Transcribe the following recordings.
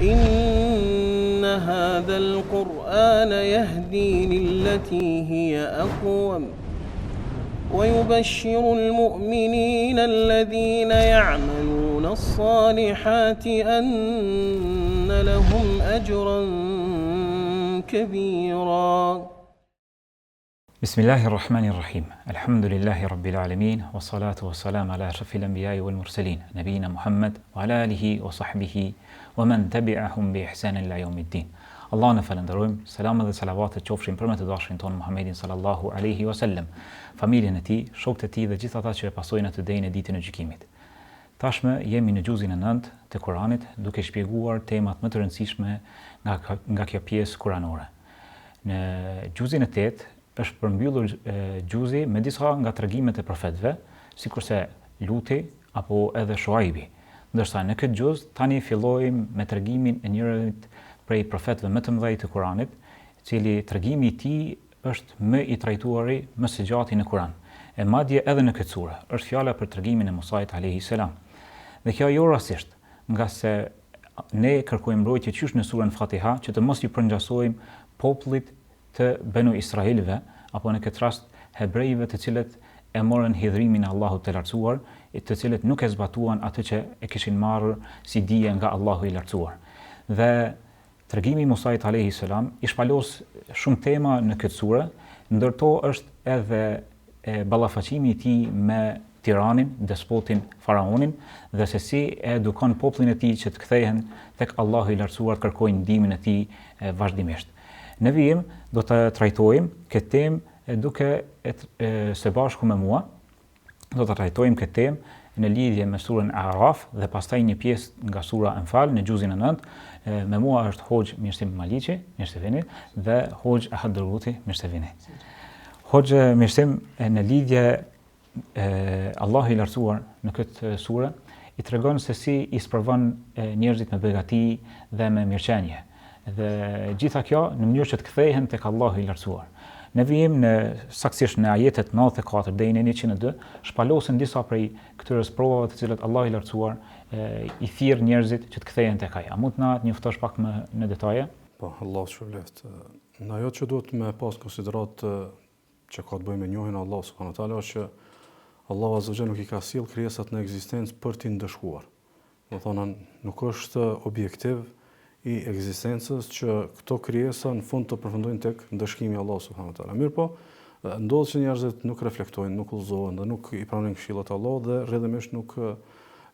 إن هذا القرآن يهدي للتي هي أقوم ويبشر المؤمنين الذين يعملون الصالحات أن لهم أجرا كبيرا بسم الله الرحمن الرحيم الحمد لله رب العالمين والصلاة والسلام على أشرف الأنبياء والمرسلين نبينا محمد وعلى آله وصحبه ومن تبعهم بإحسان إلى يوم الدين Allahun e falënderojmë, selamet dhe salavatet qofshin për më të dashurin tonë Muhammedin sallallahu alaihi wasallam, familjen e tij, shokët e tij dhe gjithë ata që e pasojnë atë deri në ditën e gjykimit. Tashmë jemi në xhuzin e nëntë të Kuranit, duke shpjeguar temat më të rëndësishme nga nga kjo pjesë kuranore. Në xhuzin e tetë është përmbyllur xhuzi me disa nga tregimet e profetëve, sikurse Luti apo edhe Shuaibi. Ndërsa në këtë xhuz tani fillojmë me tregimin e njërit prej profetëve më të mëdhenj të Kuranit, i cili tregimi i tij është më i trajtuari më së gjati në Kuran, e madje edhe në këtë sure, është fjala për tregimin e Musait alejhi selam. Dhe kjo jo rastësisht, ngase ne kërkojmë mbrojtje qysh në suren Fatiha që të mos i përngjasojmë popullit të Benu Israilëve, apo në këtë rast hebrejve të cilët e morën hidhrimin e Allahut të Lartësuar, të cilët nuk e zbatuan atë që e kishin marrë si dije nga Allahu i Lartësuar. Dhe tregimi i Musait alejhi selam i shpalos shumë tema në këtë sure, ndër to është edhe ballafaqimi i tij me tiranin, despotin, faraonin dhe se si e edukon popullin e tij që të kthehen tek Allahu i Lartësuar të kërkojnë ndihmën e tij vazhdimisht. Në vijim do të trajtojmë këtë temë duke e, e, së bashku me mua do të trajtojmë këtë temë në lidhje me surën Araf dhe pastaj një pjesë nga sura Enfal në xhuzin e 9. Me mua është Hoxhë Mirësim Maliqi, mirë se vini, dhe Hoxhë Ahad Dërguti, mirë se vini. Hoxhë Mirësim në lidhje e Allahu i lartësuar në këtë sure i tregon se si i sprovon njerëzit me begati dhe me mirëqenie. Dhe gjitha kjo në mënyrë që të kthehen tek Allahu i lartësuar. Në vijim në saktësisht në ajetet 94 deri në 102 shpalosen disa prej këtyre sprovave të cilat Allahu i lartësuar i thirr njerëzit që të kthehen tek ai. A mund të na njoftosh pak më në detaje? Po, Allahu të shpërbleftë. Në ajo që duhet me pas konsideratë që ka të bëjë me njohjen e Allahut subhanahu wa taala është që Allahu azza wa jall nuk i ka sjell krijesat në ekzistencë për t'i ndëshkuar. Domethënë nuk është objektiv i ekzistencës që këto krijesa në fund të përfundojnë tek ndëshkimi i Allahut subhanahu wa taala. Mirëpo, ndodh që njerëzit nuk reflektojnë, nuk udhëzohen dhe nuk i pranojnë këshillat e Allahut dhe rrjedhimisht nuk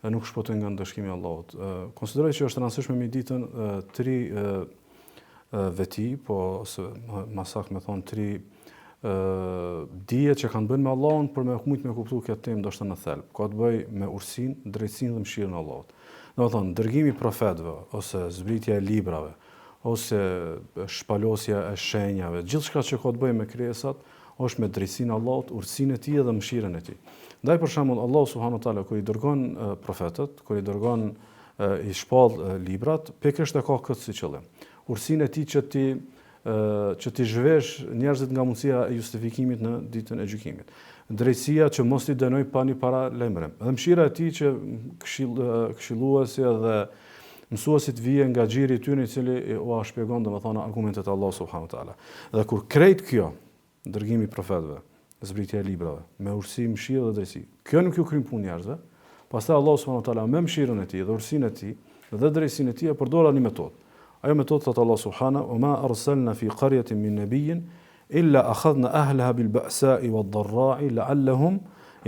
nuk shpëtojnë nga ndëshkimi i Allahut. Konsideroj që është e rëndësishme me ditën tri veti, po ose ma saktë me thonë tri dije që kanë të bëjnë me Allahun për me mujtë me kuptu këtë temë ndoshta në thelb. Ka të bëjë me urtësinë, drejtësinë dhe mëshirën e Allahut. Domethënë, dërgimi i profetëve ose zbritja e librave ose shpalosja e shenjave, gjithçka që ka të bëjë me krijesat është me drejtësinë e Allahut, urtësinë e tij dhe mëshirën e tij. Ndaj për shembull Allahu subhanahu wa taala kur i dërgon profetët, kur i dërgon i shpall librat, pikërisht e ka këtë si qëllim. Urtësinë e tij që t'i që t'i zhvesh njerëzit nga mundësia e justifikimit në ditën e gjykimit. Drejtësia që mos t'i dënoj pa një paralajmërim. Dhe mëshira e tij që këshill, këshilluesi dhe mësuesi të vijë nga gjiri i tyre i cili ua shpjegon domethënë argumentet e Allahut subhanahu wa taala. Dhe kur krejt kjo Dërgimi i profetëve, zbritja e librave, me urtësi, mëshirë dhe drejtësi. Kjo nuk ju kryen punë njerëzve. Pastaj Allahu subhanahu wa taala me mëshirën e tij dhe urtësinë e tij dhe drejtësinë e tij e përdor një metodë. Ajo metodë thotë Allahu subhanahu wa ma arsalna fi qaryatin min nabiyyin illa akhadna ahlaha bil ba'sa'i wad dharra'i la'allahum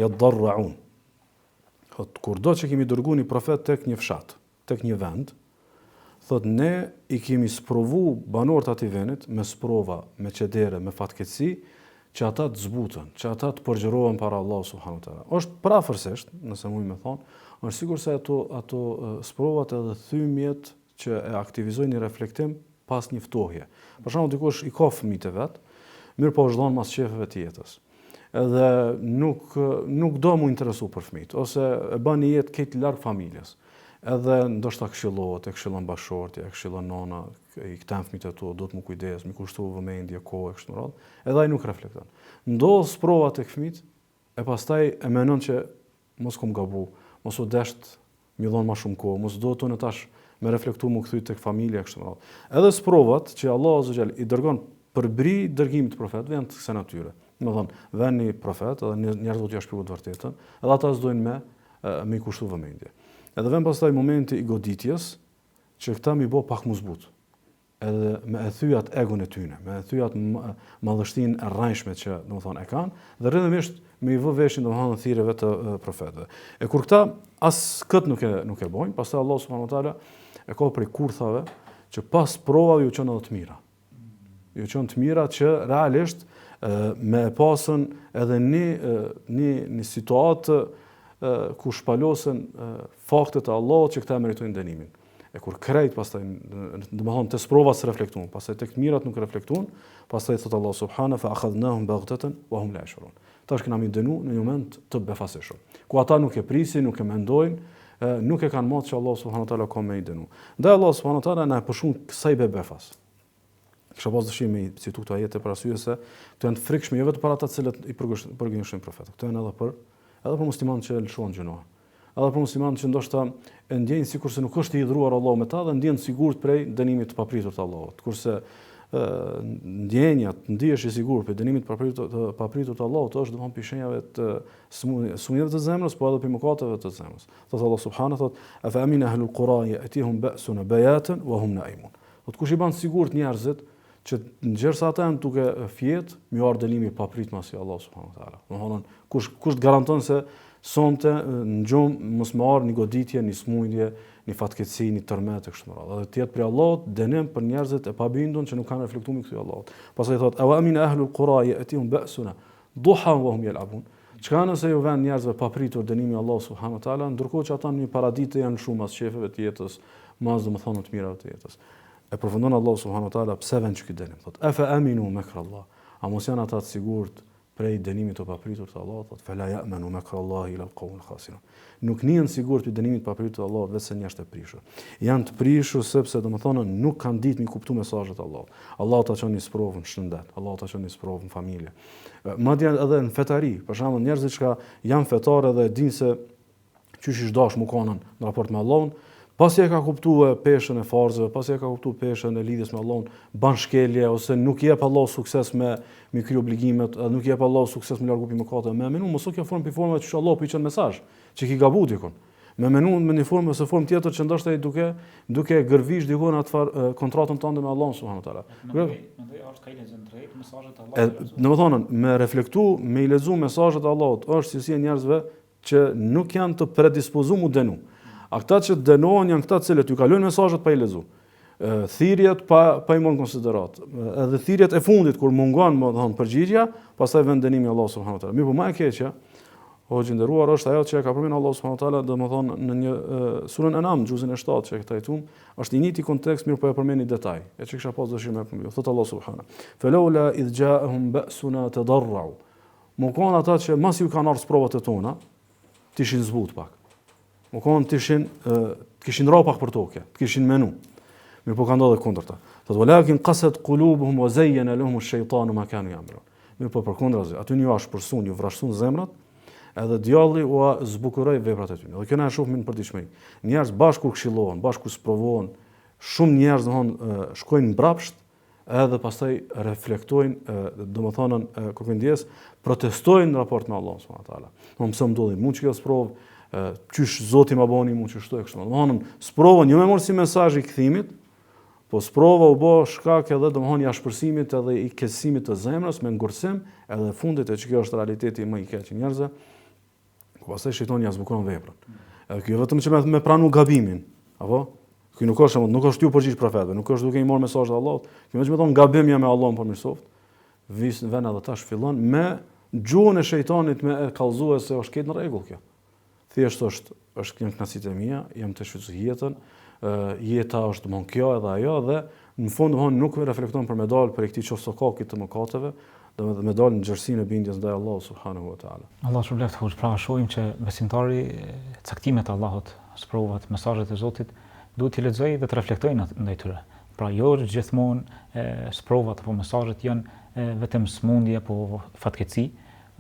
yadarra'un. Thotë kurdo që kemi dërguar një profet tek një fshat, tek një vend, thotë ne i kemi sprovu banorët e atij vendit me sprova, me qedere, me fatkeqësi, që ata të zbuten, që ata të përgjërohen para Allahut subhanahu wa taala. Është prafërsisht, nëse mund me thonë, është sikurse ato ato sprovat edhe thymjet që e aktivizojnë një reflektim pas një ftohje. Për shembull, dikush i ka fëmijët e vet, mirëpo është dhënë mas qefeve të jetës. Edhe nuk nuk do mu interesu për fëmijët ose e bën një jetë krejt larg familjes. Edhe ndoshta këshillohet, e këshillon bashkëshortja, e këshillon nona, i këta janë fëmijët e tu, duhet mu kujdes, mi kushtu vëmendje, kohë e kështu me radhë. Edhe ai nuk reflekton. Ndodh sprova tek fëmijët, e pastaj e menon që mos kom gabu, mos u desht mi dhon ma shumë kohë, mos duhet unë tash me reflektu m'u kthy tek familja e kështu me radhë. Edhe sprovat që Allahu azza xhel i dërgon përbri dërgimit të profetëve janë të kësaj natyre. Domethënë, vjen një profet edhe njerëzve t'ia shpjegu të vërtetën, edhe ata s'dojnë me me i kushtu vëmendje. Edhe vjen pastaj momenti i goditjes që këta m'i bo pak m'u zbut. Edhe me e thy atë egon e tyne, me e thy atë madhështinë e rrejshme që, domethënë, e kanë, dhe rrjedhimisht me i vë veshin, domethënë, thirrjeve të profetëve. E kur këta as këtë nuk e nuk e bojnë, pastaj Allahu subhanahu wa taala e ka prej kurthave që pas provave ju çon edhe të mira. Ju çon të mira që realisht me e pasën edhe një një një situatë ku shpalosen faktet e Allahut që këta e meritojnë dënimin. E kur krejt pastaj, domethënë te sprovat s'reflektun, pastaj tek të mirat nuk reflektun, pastaj thot Allahu subhanahu fa akhadnahum baghtatan wa hum la yashurun. Tash kena m'i dënu në një moment të befasishëm, ku ata nuk e prisin, nuk e mendojnë, nuk e kanë matë që Allahu subhanahu wa taala ka me i dënu. Ndaj Allahu subhanahu wa taala na e përshkruan kësaj be befas. Kisha pas dëshirë me i citu këto ajete për arsye se këto janë të frikshme jo vetëm për ata të cilët i përgënjeshtrojnë profetët. Këto janë edhe për edhe për muslimanë që lëshohen n'gjynahe. Edhe për muslimanë që ndoshta e ndjejnë sikurse nuk është i hidhruar Allahu me ta dhe ndjehen sigurt prej dënimit të papritur të Allahut. Kurse ndjenja, të ndihesh i sigurt prej dënimit të papritur të papritur të Allahut është domthon prej shenjave të sëmundjeve të zemrës, po edhe prej mëkateve të zemrës. Thotë Allahu subhanahu thotë, "Afa amina ahlul qura yatihum ba'suna bayatan wa hum naimun." Thotë kush i ban të sigurt njerëzit që gjersa ata janë duke fjet, me ju ardh dënimi papritmas i Allahut subhanahu wa taala. Domethënë kush kush të garanton se sonte në gjumë mos me ardh një goditje, një smundje, një fatkeqësi, një tërmet e kështu me radhë. Dhe të jetë prej Allahut dënim për njerëzit e pabindun që nuk kanë reflektuar me kthy Allahut. Pastaj thotë: "Awa amina ahlul qura yatihum ba'suna duha wa hum yal'abun." Çka nëse ju vjen njerëzve papritur dënimi i Allahut subhanahu wa taala, ndërkohë që ata në një paradite janë lëshu mas qefeve të jetës, mas domethënë të mirave të jetës. E përfundon Allahu subhanahu wa taala pse vjen ky dënim? Thotë: "Efa aminu makra Allah." A mos janë ata të sigurt prej dënimit të papritur të Allahut? Thotë: "Fela ya'manu makra Allahi illa al-qawmul khasirun." Nuk nihen sigurt prej dënimit të papritur të Allahut veçse njerëzit e prishur. Janë të prishur sepse domethënë nuk kanë ditë mi kuptu mesazhet e Allahut. Allahu ta çon një sprovë në shëndet, Allahu ta çon një sprovë në familje. Madje edhe në fetari, për shembull njerëzit që janë fetarë dhe e dinë se qysh ish dash mu konën në raport me Allahun, pasi e ka kuptue peshën e farzeve, pasi e ka kuptu peshën e lidhjes me Allahun, ban shkelje ose nuk i jep Allahu sukses me me kry obligimet, edhe nuk i jep Allahu sukses me largu pi mëkateve, me menu mos o kjo formë pi formave që Allahu po i çon mesazh, që ki gabu dikun. Me menu me një formë ose formë tjetër që ndoshta i duke duke gërvish dikun atë far kontratën tënde me Allahun subhanahu wa taala. Mendoj, mendoj është ka i lexon drejt mesazhet e Allahut. Domethënë, me reflektu, me i lexu mesazhet e Allahut, është cilësi e njerëzve që nuk janë të predispozuar mu dënu. A këta që dënohen janë këta të cilët ju kalojnë mesazhet pa i lexu. Thirrjet pa pa i marrë në konsideratë. Edhe thirrjet e fundit kur mungon, domethonë përgjigja, pastaj vjen dënimi i Allahut subhanahu wa taala. Mirëpo më e keqja, hoxhë i nderuar është ajo që e ka përmendur Allahu subhanahu wa taala, domethënë në një surën An'am, xhuzin e 7 që e trajtuam, është i njëjti kontekst, mirëpo e përmend në detaj. E që kisha pas dëshirë me përmend. Thotë Allahu subhanahu. Falaula idh ja'ahum ba'suna tadarra'u. Mu kon ata që masi ju kanë ardhur sprovat e tona, të ishin zbut pak. Mu kon të ishin të kishin ra pak për tokë, të kishin menu. Mirëpo ka ndodhur e kundërta. Thotë walakin qasat qulubuhum wa zayyana lahum ash-shaytanu ma kanu ya'malun. Mirëpo përkundrazi, aty ju ashpërsun, ju vrazhdsun zemrat, edhe djalli ua zbukuroi veprat e tyre. Dhe kjo na e shohim në përditshmëri. Njerëz bash kur këshillohen, bash kur sprovohen, shumë njerëz domthon shkojnë mbrapsht edhe pastaj reflektojnë, domethënë kërkojnë ndjesë, protestojnë në raport me Allahun subhanahu wa taala. Domethënë pse më ndodhi mu kjo sprovë, qysh Zoti ma boni mu qështu e kështu. Domethënë sprovën jo me marr si mesazh i kthimit, po sprova u bë shkak edhe domethënë i ashpërsimit edhe i keqësimit të zemrës me ngurtësim, edhe fundit e që kjo është realiteti më i keq i njerëzve, Ku pastaj shejtani ja zbukuron veprën. Edhe kjo jo vetëm që me, me pranu gabimin, apo? Kjo nuk është, nuk është ju përgjigj profetëve, nuk është duke i marrë mesazhet e Allahut. Kjo veç me thonë gabim jam me Allahun përmirësoft. Vis në vend edhe tash fillon me gjuhën e shejtanit me e kallzue se është krejt në rregull kjo. Thjesht është është janë kënaqësitë e mia, jam tu shfrytëzu jetën, jeta është domthon kjo edhe ajo dhe në fund domthon nuk reflekton për me dal prej këtij qorrsokakit të mëkateve, Domethënë me dalë në gjerësinë e bindjes ndaj Allahut subhanahu wa taala. Allahu të shpërbleftë hoxhë, pra shohim që besimtari caktimet e Allahut, sprovat, mesazhet e Zotit duhet t'i lexojë dhe të reflektojë ndaj tyre. Pra jo gjithmonë sprovat apo mesazhet janë vetëm sëmundje apo fatkeqësi,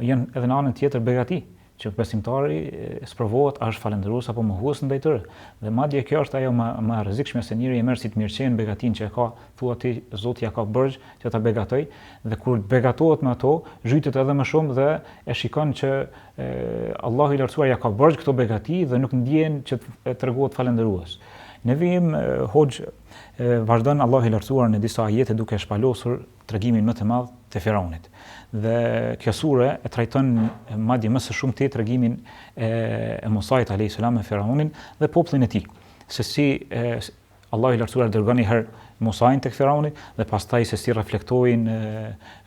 janë edhe në anën tjetër begati. Që besimtari sprovohet a është falënderues apo mohues ndaj tyre. Dhe madje kjo është ajo më më e rrezikshme se njeriu e merr si të mirëqenë begatinë që e ka, thua ti Zoti ja ka borxh që ta begatoj dhe kur begatohet me ato, zhytet edhe më shumë dhe e shikon që e, Allahu i lartësuar ja ka borxh këto begati dhe nuk ndjen që të tregohet falënderues. Në vijim hoxhë vazhdon Allahu i lartësuar në disa ajete duke shpalosur tregimin më të madh të Firaunit. Dhe kjo sure e trajton madje më së shumti tregimin e, e Musait alayhis salam me Firaunin dhe popullin e tij. Se si e, Allahu i lartësuar dërgon një herë Musain tek Firauni dhe pastaj se si reflektojnë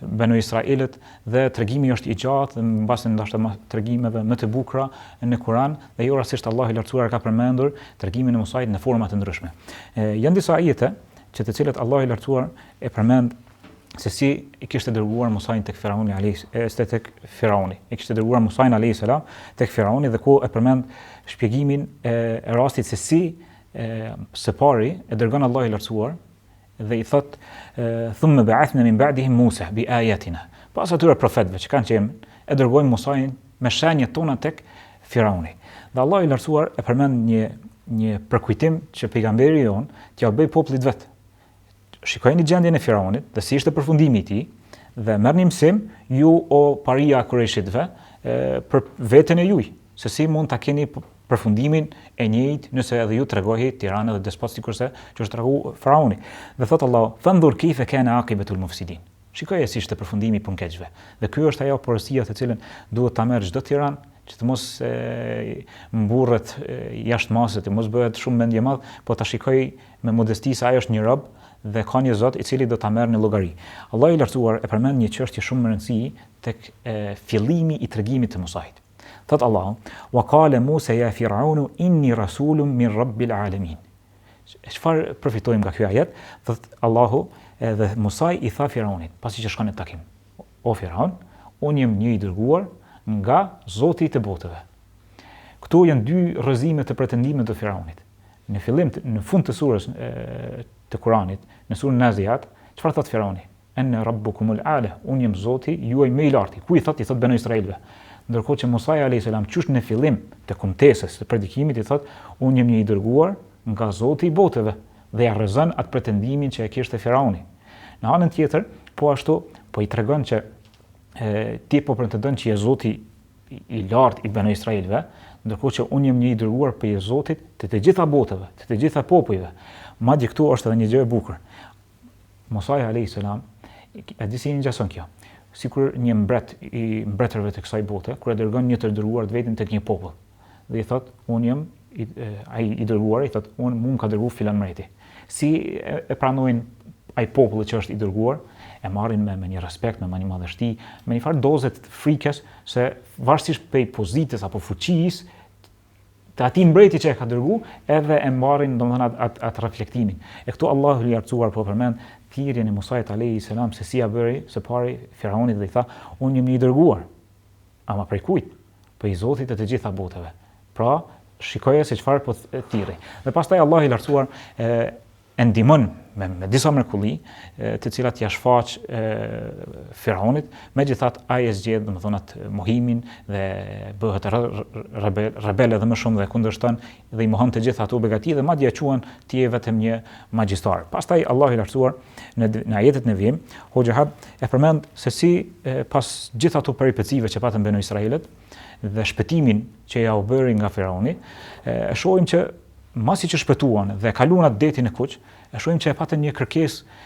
Benu Israilët dhe tregimi është i gjatë dhe mbase ndoshta më tregimeve më të bukura në Kur'an dhe jo rastësisht Allahu i lartësuar ka përmendur tregimin e Musait në forma të ndryshme. E, janë disa ajete që të cilët Allahu i lartësuar e përmend se si e kishte dërguar Musain tek Firauni alayhis este tek Firauni. E kishte dërguar Musain alayhis salam tek Firauni dhe ku e përmend shpjegimin e, e rastit se si e, së pari e dërgon Allahu i lartësuar dhe i thot thumma ba'athna min ba'dihim Musa bi ayatina. Pas atyre profetëve që kanë qenë, e dërgojmë Musain me shenjat tona tek Firauni. Dhe Allahu i lartësuar e përmend një një përkujtim që pejgamberi jon t'ia bëj popullit vet. Shikojeni gjendjen e Firaunit dhe si ishte përfundimi i tij dhe merrni mësim ju o paria e Kurejshitëve për veten e juaj, se si mund ta keni përfundimin e njëjtë nëse edhe ju tregoheni tiranë dhe despot sikurse që është tregu Faraoni. Dhe thot Allahu, "Fandhur kejfe kana aqibatul mufsidin." Shikoje si ishte përfundimi i punëkeqësve. Dhe ky është ajo porosia të cilën duhet ta merr çdo tiran që të mos e, mburret jashtë mase, të mos bëhet shumë mendjemadh, po ta shikoj me modesti se ai është një rob dhe ka një Zot i cili do ta merr në llogari. Allahu i lartësuar e përmend një çështje shumë me rëndësi tek e, fillimi i tregimit të Musait. Thot Allahu: "Wa qala Musa ya Fir'aunu inni rasulun min rabbil alamin." Çfarë përfitojmë nga ky ajet? Thot Allahu edhe Musai i tha Firaunit, pasi që shkon në takim. O Firaun, unë jam një i dërguar nga Zoti i të botëve. Këtu janë dy rrëzime të pretendimeve të Firaunit. Në fillim, në fund të surës të Kuranit, në surën Naziat, çfarë thot Firauni? Ene rabbukumul a'la, unë jam Zoti juaj më i larti. Ku i thotë? I thotë Benu Israilëve. Ndërkohë që Musai alayhis salam qysh në fillim të kumtesës, të predikimit i thotë, unë jam një i dërguar nga Zoti i botëve dhe ja rrëzon atë pretendimin që e kishte Firauni. Në anën tjetër, po ashtu po i tregon që e, ti po pretendon që je Zoti i lartë i Benu Israilëve, ndërkohë që unë jam një i dërguar prej Zotit të të gjitha botëve, të të gjitha popujve. Madje këtu është edhe një gjë e bukur. Musai alayhi salam, e di si i ngjason kjo. Sikur një mbret i mbretërve të kësaj bote, kur e dërgon një të dërguar të vetin tek një popull dhe i thot, unë jam i, ai i dërguar, i thot, unë mu më ka dërguar filan mbreti. Si e, e pranojnë ai populli që është i dërguar, e marrin me, me një respekt, me një madhështi, me një farë doze të frikës se varësisht prej pozitës apo fuqisë të atij mbreti që e ka dërgu, edhe e marrin domethënë atë at, at reflektimin. E këtu Allahu i lartësuar po përmend thirrjen e Musait alayhi salam se si ja bëri së pari Firaunit dhe i tha, unë jam një i dërguar. Ama prej kujt? Prej Zotit të të gjitha botëve. Pra, shikoje se çfarë po thirri. Dhe pastaj Allahu i lartësuar e e ndihmon me, me disa mrekulli, të cilat ja shfaq Firaunit, megjithatë ai e zgjedh, domethënë atë mohimin dhe bëhet rebel, rebel edhe më shumë dhe kundërshton dhe i mohon të gjitha ato begati dhe madje e quan ti je vetëm një magjistar. Pastaj Allahu i lartësuar në në ajetet në vijim, hoxha Hab e përmend se si e, pas gjithë ato peripecive që patën Benu Israilët dhe shpëtimin që ja u bëri nga Firauni, e, e shohim që Masi që shpëtuan dhe kaluan atë detin e kuq, e shohim që e patën një kërkesë,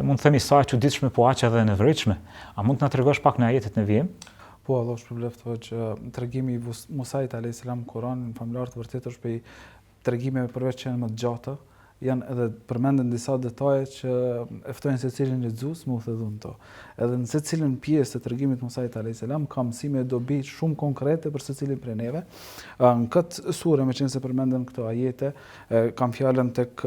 mund të themi sa e çuditshme, po aq edhe e neveritshme. A mund të na tregosh pak në ajetet në vijim? Po, Allahu të shpërbleftë hoxhë, tregimi i Musait alayhis salam në Kuranin famëlartë vërtet është prej tregimeve përveç që janë më të gjata, janë edhe përmenden disa detaje që e ftojnë secilin lexues me u thellu në to. Edhe në secilën pjesë të tregimit të Musait alayhis salam ka mësime e dobi shumë konkrete për secilin prej neve. Në këtë sure, meqenëse përmenden këto ajete, kam fjalën tek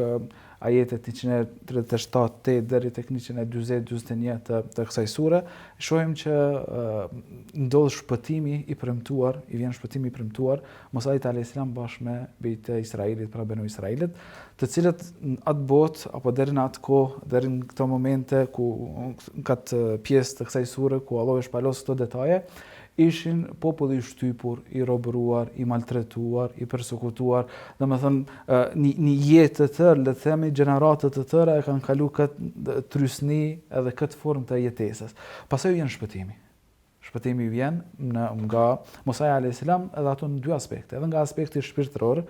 ajetet 137 deri tek 140 41 të, të kësaj sure, shohim që ndodh shpëtimi i premtuar, i vjen shpëtimi i premtuar Musait alayhis salam bashkë me bijtë e Israilit, pra Benu Israilit, të cilët në atë botë apo deri në atë kohë, deri në këto momente ku në këtë pjesë të kësaj sure ku Allahu i shpalos këto detaje, Ishin popull i shtypur, i robëruar, i maltretuar, i persekutuar, domethënë një, një jetë të tërë, le të themi gjenerata të tëra e kanë kalu këtë trysni edhe këtë formë të jetesës. Pastaj vjen shpëtimi. Shpëtimi vjen në nga Musa alayhis salam edhe ato në dy aspekte, edhe nga aspekti shpirtëror,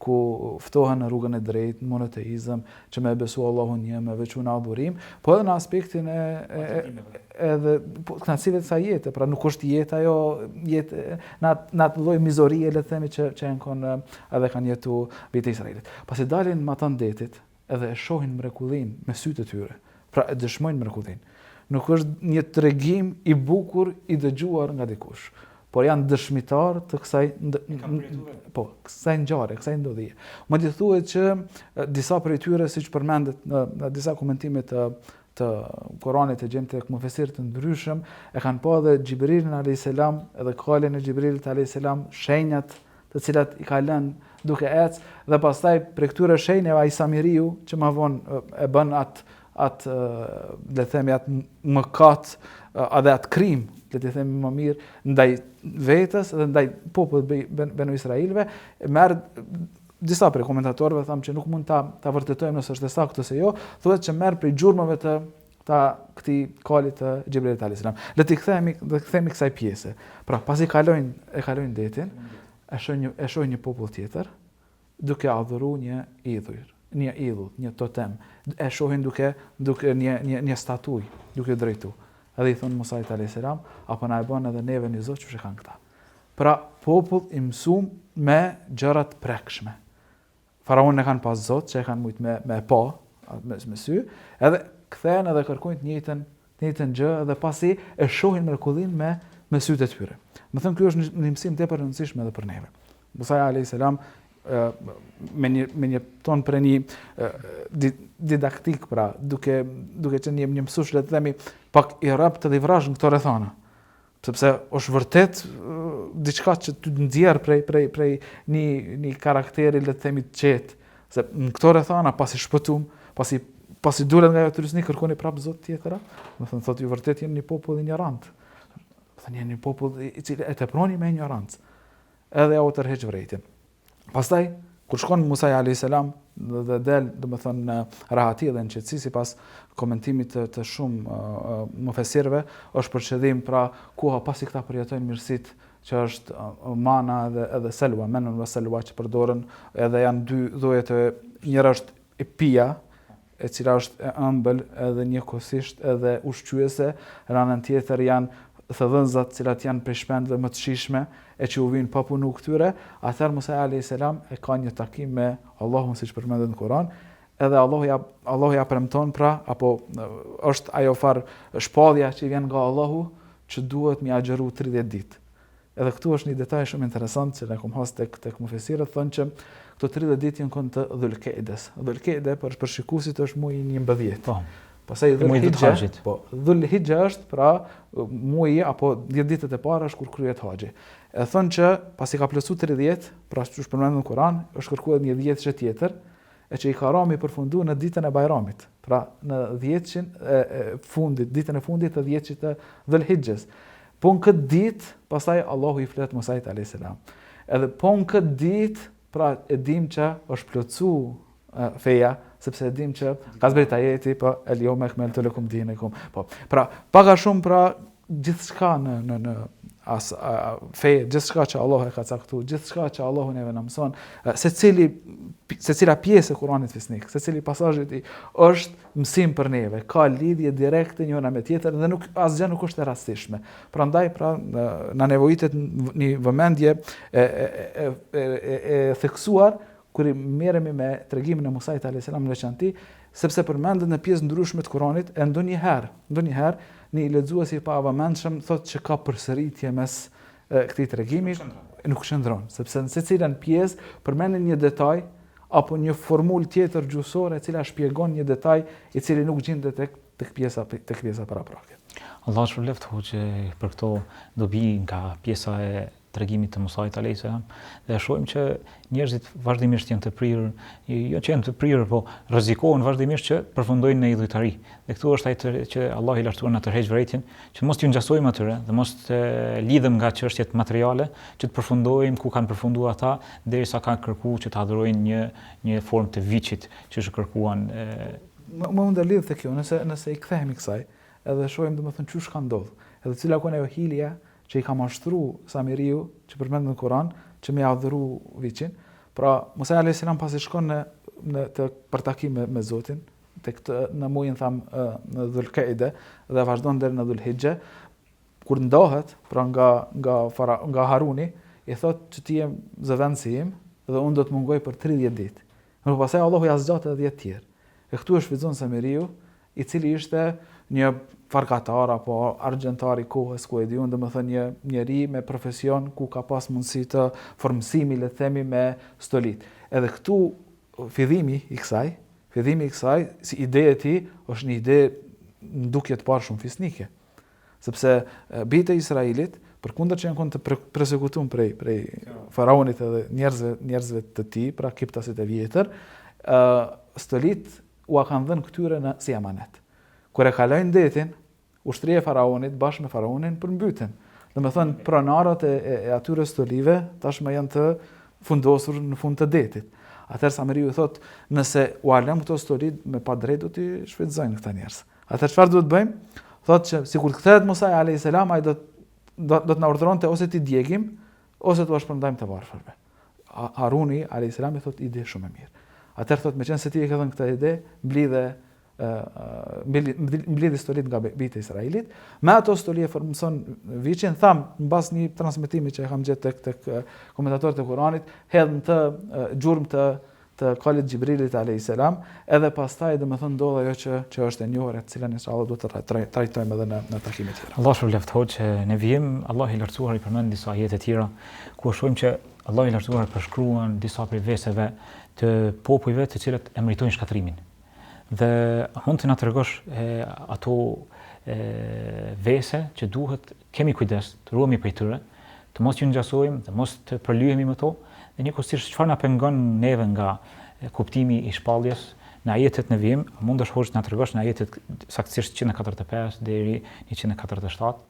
ku ftohen në rrugën e drejtë, në monoteizëm, që me besu Allahun një, me veçu në adhurim, po edhe në aspektin e, e, e edhe po, kënaqësive të kësaj jete, pra nuk është jeta ajo jetë në atë në atë lloj mizorie le të themi që që janë kon edhe kanë jetu bijtë e Izraelit. Pasi dalin matanë detit, edhe e shohin mrekullinë me sytë e tyre. Pra e dëshmojnë mrekullinë. Nuk është një tregim i bukur i dëgjuar nga dikush, por janë dëshmitarë të kësaj po, kësaj ngjarje, kësaj ndodhie. Madje thuhet që disa prej tyre, siç përmendet në, në disa komentime të të Kuranit e gjejmë tek mufesirë të ndryshëm, e kanë pa edhe Xhibrilin alayhis salam, edhe kalin e Xhibrilit alayhis salam, shenjat të cilat i ka lënë duke ecë dhe pastaj prej këtyre shenjave ai Samiriu që më vonë e bën atë atë le të themi atë mëkat edhe atë krim, le të themi më mirë ndaj vetes dhe ndaj popullit Benu Israilëve, merr disa prej komentatorëve thamë që nuk mund ta ta vërtetojmë nëse është e saktë ose jo, thuhet që merr prej gjurmëve të ta këtij kalit të Xhibrilit alayhis salam. Le të kthehemi, le të kthehemi kësaj pjese. Pra, pasi kalojnë e kalojnë detin, e shohin një e shohin një popull tjetër duke adhuru një idhull, një idhull, një totem. E shohin duke duke një një një statujë, duke drejtu. Edhe i thonë Musait alayhis salam, apo na e bën edhe neve një zot qysh e kanë këta. Pra, popull i mësum me gjëra të prekshme. Faraonin e kanë pas zot që e kanë mujt me me pa me, me sy, edhe kthehen edhe kërkojnë të njëjtën të njëjtën gjë edhe pasi e shohin mrekullinë me me sytë e tyre. Domethënë ky është një, një mësim tepër i rëndësishëm edhe për neve. Musa alayhis salam me një me një ton prej një didaktik pra, duke duke qenë një një mësues le të themi pak i rreptë dhe i vrazhdë në këto rrethana. Sepse është vërtet diçka që të nxjerr prej prej prej një një karakteri le të themi të qetë, se në këto rrethana pasi shpëtum, pasi pasi dulët nga ajo trysni kërkoni prapë zot tjetër, domethënë thotë ju vërtet jeni një popull injorant. Domethënë jeni një popull i cili e teproni me injorancë. Edhe ja u tërheq vërejtjen. Pastaj, kur shkon Musa alayhis salam dhe del, domethënë në rahati dhe në qetësi sipas komentimit të, të shumë uh, mufesirëve, është për qëllim pra koha pasi këta përjetojnë mirësitë që është mana edhe edhe selwa, menun ve selwa që përdoren edhe janë dy lloje të njëra është e pija e cila është e ëmbël edhe njëkohësisht edhe ushqyese, në anën tjetër janë thëllëzat të cilat janë prej shpendëve më të shijshme e që u vijnë pa punu këtyre, atëherë Musa alayhis salam e ka një takim me Allahun siç përmendet në Kur'an, edhe Allahu ja Allahu ja premton pra apo është ajo far shpallja që i vjen nga Allahu që duhet mi agjëru 30 ditë. Edhe këtu është një detaj shumë interesant që na kom has tek tek mufesirët thonë që këto 30 ditë janë kon të Dhulkejdes. Dhulkejde për për shikuesit është muaji 11. Po. Pastaj Dhulhixhe, po, Dhulhixhe është pra muaji apo 10 ditët e para është kur kryhet haxhi. E thonë që pasi ka plotësu 30, pra siç përmendet në Kur'an, është kërkuar një dhjetëshe tjetër, e që i ka ra mi përfundu në ditën e Bajramit, pra në dhjetëshin e, e fundit, ditën e fundit të dhjetëshit të Dhulhixhes. Po në këtë ditë, pastaj Allahu i flet Musait alayhis salam. Edhe po në këtë ditë, pra e dim që është plotësu feja, sepse e dim që ka zbrit ajeti, po el jeume ekmeltu lekum dinekum. Po, pra, pak a shumë pra gjithçka në në në as a, fe, gjithçka që Allahu e ka caktu, gjithçka që Allahu neve na mëson, secili secila pjesë e Kuranit fisnik, secili pasazh i tij është mësim për neve, ka lidhje direkte njëra me tjetrën dhe nuk asgjë nuk është e rastësishme. Prandaj pra na nevojitet një vëmendje e e e e, e, e theksuar kur merremi me tregimin e Musait alayhis salam në veçanti, sepse përmendet në pjesë ndryshme të Kuranit e ndonjëherë, ndonjëherë një lexues i pavëmendshëm thotë që ka përsëritje mes këtij tregimi, nuk qëndron, sepse në secilën pjesë përmendet një detaj apo një formulë tjetër gjuhësore e cila shpjegon një detaj i cili nuk gjendet tek tek pjesa tek pjesa paraprake. Allahu të shpërbleftë hoxhë për këto dobi nga pjesa e. tregimit të Musait alayhis salam dhe shohim që njerëzit vazhdimisht janë të prirur, jo që janë të prirur, po rrezikohen vazhdimisht që përfundojnë në idhujtari. Dhe këtu është ai të, që Allahu i lartësuar na tërheq vërejtjen që mos t'ju ngjasojmë atyre dhe mos të lidhem nga çështjet materiale që të përfundojmë ku kanë përfunduar ata derisa kanë kërkuar që të adhurojnë një një formë të viçit që është kërkuan e... Më më ndërlidh te kjo, nëse nëse i kthehemi kësaj, edhe shohim domethënë qysh ka ndodh, edhe cila ka qenë ajo hilja që i ka mashtru Samiriu, që përmendet në Kur'an, që me adhuru viçin. Pra, Musa alayhis salam pasi shkon në në të për takim me, me Zotin, tek të, në mujin tham në Dhul-Kaide dhe vazhdon deri në Dhul-Hixhe, kur ndahet, pra nga nga fara, nga Haruni, i thotë që ti je zëvendësi im dhe unë do të mungoj për 30 ditë. Mirëpo pastaj Allahu ja zgjat edhe 10 tjerë. E këtu e shfrytëzon Samiriu, i cili ishte një farkatar apo argjentar i kohës, ku e di unë, domethënë një njeri me profesion ku ka pas mundësi të formësimi, le të themi, me stolit. Edhe këtu fillimi i kësaj, fillimi i kësaj, si ide e tij, është një ide në dukje të parë shumë fisnike. Sepse bijtë e Israelit, përkundër që janë konë të persekutum prej, prej faraonit edhe njerëzve, njerëzve të tij, pra kiptasit e vjetër, uh, stolit ua kanë dhënë këtyre në si amanet. Kur e kalojnë detin, ushtria e faraonit bashkë me faraonin përmbyten. Domethënë, pronarët e, e, e atyre stolive tashmë janë të fundosur në fund të detit. Atëherë Samiriu i thotë, nëse ua lëmë këto stoli me padrejt do t'i shfrytëzojnë këta njerëz. Atëherë çfarë duhet bëjmë? Thotë që sikur të kthehet Musa alayhis salam, ai do do, do të na urdhëronte ose t'i djegim ose t'ua shpërndajmë të varfërve. Haruni alayhis salam i thotë ide shumë e mirë. Atëherë thotë meqenëse ti e ke dhënë këtë ide, mblidhe mblidhi stolit nga bijtë e Israelit, me ato stoli e formëson viçin, tham mbas një transmetimi që e kam gjetë tek tek komentatorët e Kuranit, hedh në të gjurmë të të kalit Xhibrilit alayhis salam, edhe pastaj domethënë ndodh ajo që që është e njohur e cilën inshallah do të trajtojmë edhe në në takime tjera. Allahu shpërbleftë hoxhë, në vijim Allahu i lartësuar i përmend disa ajete tjera ku shohim që Allahu i lartësuar përshkruan disa prej veseve të popujve të cilët e meritojnë shkatërrimin. Dhe mund të na tregosh e, ato e, vese që duhet kemi kujdes, të ruhemi prej tyre, të mos ju ngjasojmë, të mos të përlyhemi me to, dhe njëkohësisht çfarë na pengon neve nga kuptimi i shpalljes në ajetet në vijim, mundesh hoxhë të na tregosh në ajetet saktësisht 145 deri 147?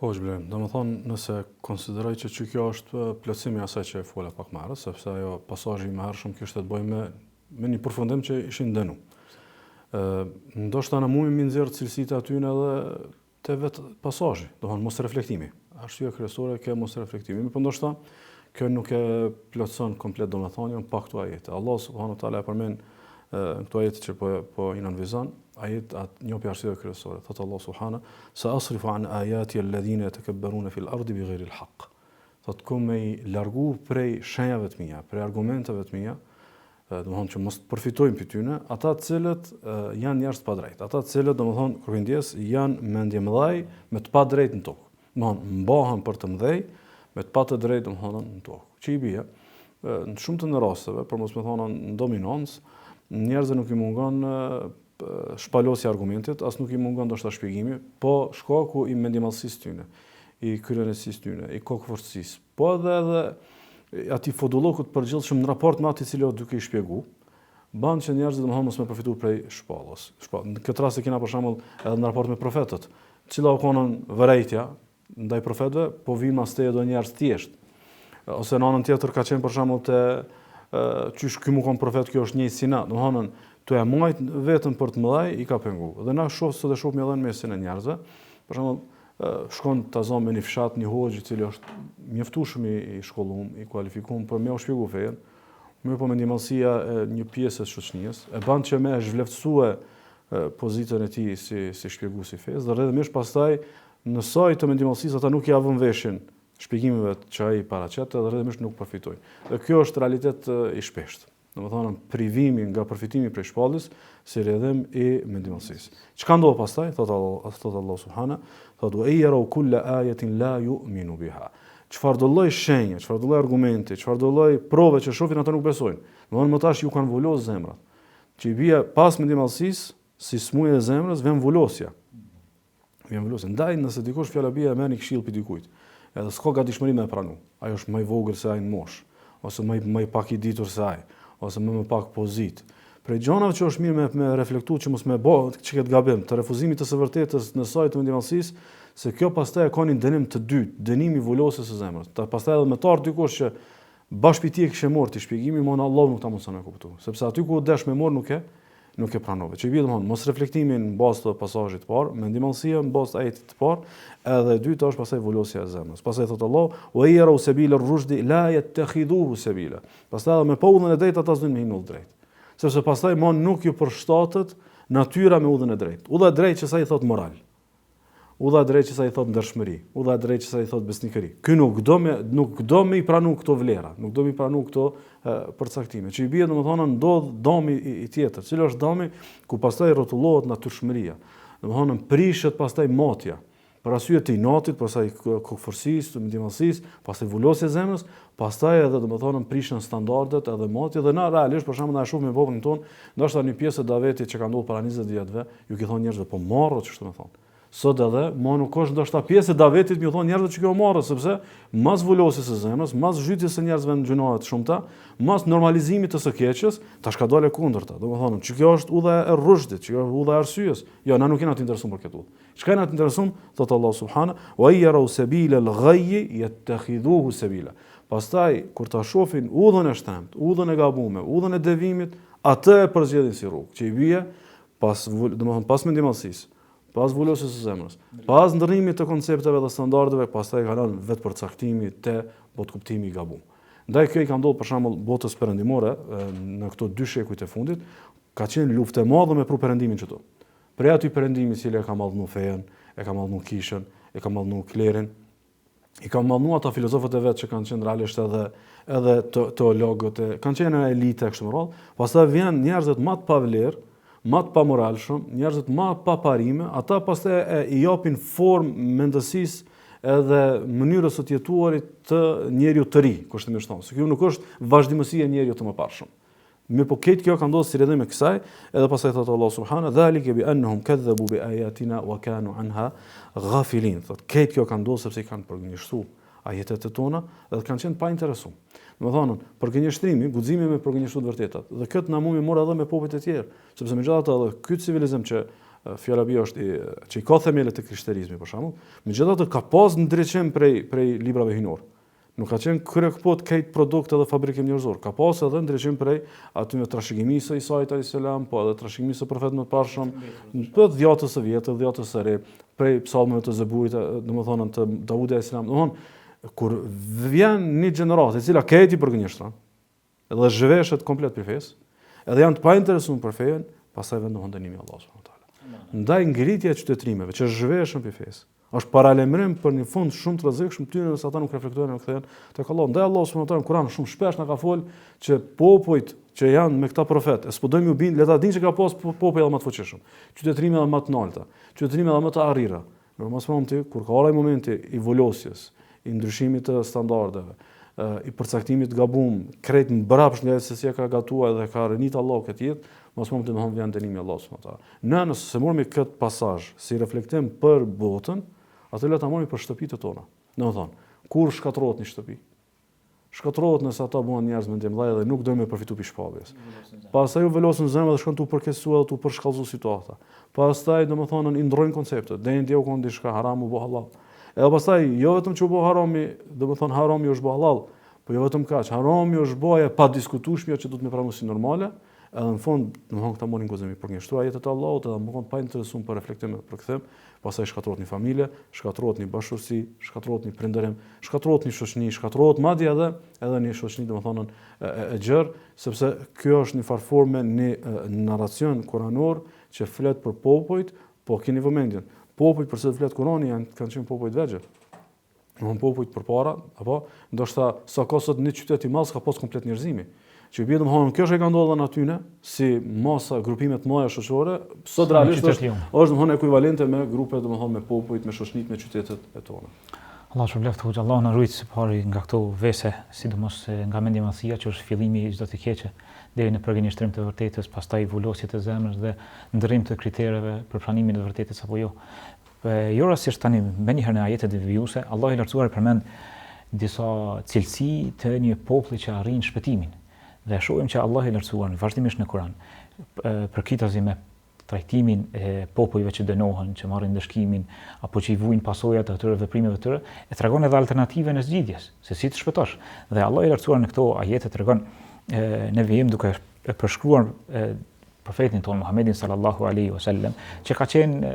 Po, është Blerim. Domethënë, nëse konsideroj që që kjo është plotësimi i asaj që e fola pak më herët, sepse ajo pasazhi i mëhershëm kishte të bëjë me me një përfundim që ishin dënu. Ë, ndoshta na mujmë m'i nxjerr cilësitë aty edhe te vetë pasazhi, domethënë mosreflektimi. Arsyeja kryesore ke mosreflektimi, mirëpo ndoshta kjo nuk e plotëson komplet domethënien pa këto ajete. Allah subhanahu wa taala e përmend në këto ajete që po po i nënvizon, ajet at një prej arsyeve kryesore. Thotë Allah subhanahu sa asrifu an ayati alladhina yatakabbaruna fil ardi bighayri al-haqq. Thotë kom me i largu prej shenjave të mia, prej argumenteve të mia, domethënë që mos të përfitojnë prej tyne, ata të cilët janë njerëz të padrejtë, ata të cilët, domethënë, kërkojnë ndjesë, janë mendjemëdhej me të padrejtë në tokë. Domethënë, mbahen për të mëdhej me të pa të drejtë, domethënë, në tokë. Që i bie, në shumtën e rasteve, për mos me thonë në dominancë, njerëzve nuk i mungon shpalosja e argumentit, as nuk i mungon ndoshta shpjegimi, po shkaku i mendjemadhësisë tyne, i kryeneçësisë tyne, i kokëfortësisë, Po edhe edhe atij fodullëkut të përgjithshëm në raport me atë i cili është duke i shpjegu, ban që njerëzit domethënë mos me përfitu prej shpallës. Shpall. Në këtë rast e kena për shembull edhe në raport me profetët. Cila u konën vërejtja ndaj profetëve, po vijnë mas teje do njerëz thjesht. Ose në anën tjetër ka qenë për shembull te qysh ky mu kon profet, kjo është njëjtë si na. Domethënë, tu e majt veten për të mëdhej i ka pengu. Dhe na shoh sot e shohim edhe në mesin e njerëzve. Për shembull, shkon ta zëmë në një fshat një hoxhë i cili është mjaftueshëm i shkollum, i kualifikum për me u shpjegu fejen, mirëpo mendjemadhësia e një pjese të shoqënisë e ban që me e zhvleftësue pozitën e tij si si shpjegues i fesë dhe rrjedhimisht pastaj në sajë të mendjemadhësisë ata nuk ia vënë veshin shpjegimeve që ai paraqet dhe rrjedhimisht nuk përfitojnë. Dhe kjo është realitet i shpeshtë. Domethënë privimi nga përfitimi prej shpalljes si rrjedhim i mendjemadhësisë. Çka ndodh pastaj? Thotë Allah, thotë Allah subhana, thotë wa in yaraw kulla ayatin la yu'minu biha. Çfarëdo lloj shenje, çfarëdo lloj argumenti, çfarëdo lloj prove që shohin ata nuk besojnë. Domethënë më tash ju kanë vulos zemrat. Që i bie pas mendjemadhësisë, si smuje e zemrës vjen vulosja. Vjen vulosja. Ndaj nëse dikush fjala bie e merr një këshillë prej dikujt. Edhe s'ka gatishmëri me e pranu. Ai është më i vogël se ai në moshë, ose më më i pak i ditur se ai, ose më me pak pozitë. Prej gjanave që është mirë me, me reflektu që mos me bo që këtë gabim, të refuzimit të së vërtetës në sajë të mendjemadhësisë, se kjo pastaj e ka një dënim të dytë, dënimi i vulosjes së zemrës. Ta pastaj edhe me t'ardh dikush që bash pi ti e kishe marrë ti shpjegimin, mo Allahu nuk ta mundson me kuptu. Sepse aty ku u desh me marrë nuk e nuk e pranove. Që i bie domthon mos reflektimi në bazë të pasazhit të parë, mendjemadhësia në bazë të ajetit të parë, edhe e dyta është pastaj vulosja e zemrës. Pastaj thotë Allahu, "Wa in yarau sabila ar-rushdi la yattakhidhuhu sabila." Pastaj edhe me pa udhën e drejtë ata s'dojnë me hi në udhë drejtë. Sepse pastaj më nuk ju përshtatet natyra me udhën e drejtë. Udha e drejtë qësaj i thot moral. Udha e drejtë qësaj i thot ndershmëri, udha e drejtë qësaj i thot besnikëri. Ky nuk do me nuk do me i pranu këto vlera, nuk do me i pranu këto e, përcaktime. Që i bie domethënë ndodh dami i, i tjetër. Cili është dami ku pastaj rrotullohet natyrshmëria. Domethënë prishet pastaj matja. Për arsye të inatit, pastaj kokëfortësisë, të mendjemadhësisë, pastaj vulosjes së zemrës, pastaj edhe domethënë prishen standardet edhe matja dhe na realisht për shembull na e shohim në botën tonë, ndoshta një pjesë e davetit që ka ndodhur para 20 vjetëve, Ju ki thonë njerëzve, po marre qështu me thonë. Sot edhe, ma nuk është ndoshta pjesë e davetit me ju thonë njerëzve që kjo marre, sepse mas vulosjes së zemrës, mas zhytjes së njerëzve në gjynahe të shumta, mas normalizimit të së keqes, tash ka dalë e kundërta. Domethënë, që kjo është udha e rrushdit, që kjo është udha e arsyes. Jo, na nuk jena të interesuar për këtë udhë. Çka jena të interesuar? Thotë Allahu subhanahu, "Wa in yarau sabila al-ghayy yattakhidhuhu sabila." Pastaj kur ta shohin udhën e shtrembtë, udhën e gabume, udhën e devimit, atë e përzgjedhin si rrugë, që i bie Pas, domethënë, pas mendjemadhësisë, pas vulosjes së zemrës, pas ndërrimit të koncepteve dhe standardeve, pastaj kalon vetëpërcaktimi te botëkuptimi i gabum. Ndaj kjo i ka ndodhur për shembull botës perëndimore në këto dy shekujt e fundit, ka qenë luftë e madhe me pru perëndimin qëtu. Prej aty perëndimi i cili e ka madhnu fejen, e ka madhnu kishën, e ka madhnu klerin, i ka madhnu ata filozofët e vet që kanë qenë realisht edhe edhe te, teologët e kanë qenë elite kështu me radhë. Pastaj vjen njerëzit më të pavlerë, më të pamoralshëm, njerëzit më pa parime, ata pastaj e, i japin formë mendësisë edhe mënyrës së të jetuarit të njeriut të ri, kushtimisht thonë. Se kjo nuk është vazhdimësi e njeriut të mëparshëm. Mirëpo krejt kjo ka ndodhur si rrjedhim e kësaj, edhe pastaj thotë Allahu subhanahu dhalike bi annahum kadhabu bi ayatina wa kanu anha ghafilin. Thotë krejt kjo ka ndodhur sepse i kanë përgënjeshtru ajetet e tona dhe kanë qenë pa interesu. Domethënë, përgënjeshtrimi, guximi me përgënjeshtru të vërtetat. Dhe këtë na mund me marrë edhe me popujt e tjerë, sepse megjithatë edhe ky civilizim që fjala bie është i, që i ka themelet e krishterizmit për shembull, megjithatë ka pas ndriçim prej prej librave hyjnor. Nuk ka qenë kryekëput krejt produkt edhe fabrikim njerëzor. Ka pas edhe ndriçim prej atyne trashëgimisë së Isait alayhis salam, po edhe trashëgimisë së profetëve të mëparshëm, po dhjatës së vjetër, dhjatës së re, prej psalmeve të Zeburit, domethënë të Daudit alayhis salam. Domethënë kur vjen një gjeneratë e cila krejt i përgënjeshtron, Edhe zhveshet komplet prej fesë, edhe janë të painteresuar për fenë, pastaj vjen domethënë dënimi i Allahut subhanahu wa taala. Ndaj ngritja e qytetërimeve që zhveshen prej fesë, është paralajmërim për një fund shumë të rrezikshëm tyre nëse ata nuk reflektojnë dhe kthehen tek Allahu. Ndaj Allahu subhanahu wa taala në Kur'an shumë shpesh na ka fol që popujt që janë me këta profet, e s'po dojnë me ju bind, le ta dinë që ka pas popuj edhe më të fuqishëm, qytetërime edhe më të nalta, qytetërime edhe më të arrira. Mirëpo ma s'pari, kur ka ardhur momenti i vulosjes, i ndryshimit të standardeve, i përcaktimit të gabum, krejt mbrapsht nga se si e ka gatuar dhe ka renit Allahu këtë jetë, ma s'pari domethënë vjen dënimi i Allahut subhanahu wa taala. Ne nëse s'e marrim këtë pasazh si reflektim për botën, atë le ta marrim për shtëpitë tona. Domethënë, kur shkatërrohet një shtëpi, Shkatërrohet nëse ata bëhen njerëz mendjemëdhej dhe nuk dojnë me përfitu prej shpalljes. Pastaj u vulosen zemrat dhe shkon tu përkeqësu edhe tu përshkallëzu situata. Pastaj, domethënë, i ndrojnë konceptet. Deri dje u kon diçka haram u bë hallall. Edhe pastaj jo vetëm që u bë harami, domethënë harami është bë hallall, po jo vetëm kaq, harami është bë e padiskutueshmja që duhet me pranu si normale, edhe në fund, domethënë këta marrin guxim me përgënjeshtru ajetet e Allahut edhe me kon pa interesum për reflektim dhe për kthim, Pastaj shkatërrohet një familje, shkatërrohet një bashkëshortësi, shkatërrohet një prindërim, shkatërrohet një shoqëni, shkatërrohet madje edhe edhe një shoqëni, domethënë e, e, e gjerë, sepse kjo është një farë forme një narracion kuranor që flet për popujt, po keni vëmendjen. Popujt për cilët flet Kurani janë kanë qenë popuj të vegjël. Domethënë popujt përpara, apo ndoshta sa ka sot një qytet i madh s'ka pas komplet njerëzimi. Që i bie domethënë kjo që i ka ndodhur në atyne, si masa grupime të mëdha shoqërore, sot realisht është është domethënë ekuivalente me grupe domethënë me popujt, me shoqënitë, me qytetet e tona. Allahu të shpërbleftë hoxhë, Allahu na rujt së pari nga këto vese, sidomos nga mendjemadhësia që është fillimi i çdo të keqe, deri në përgënjeshtrim të vërtetës, pastaj vulosje të zemrës dhe ndërrim të kritereve për pranimin e të vërtetës apo jo. Jo rastësisht tani menjëherë në ajetet vijuese, Allahu i Lartësuar përmend disa cilësi të një populli që arrin shpëtimin. Dhe shohim që Allahu i Lartësuar vazhdimisht në Kur'an përkitazi me trajtimin e popujve që dënohen, që marrin ndëshkimin apo që i vuajnë pasojat e atyre veprimeve të tyre, e tregon edhe alternativën e zgjidhjes, se si të shpëtosh. Dhe Allahu i Lartësuar në këto ajete tregon në vijim duke e përshkruar profetin tonë Muhammedin sallallahu alaihi wasallam, që ka qenë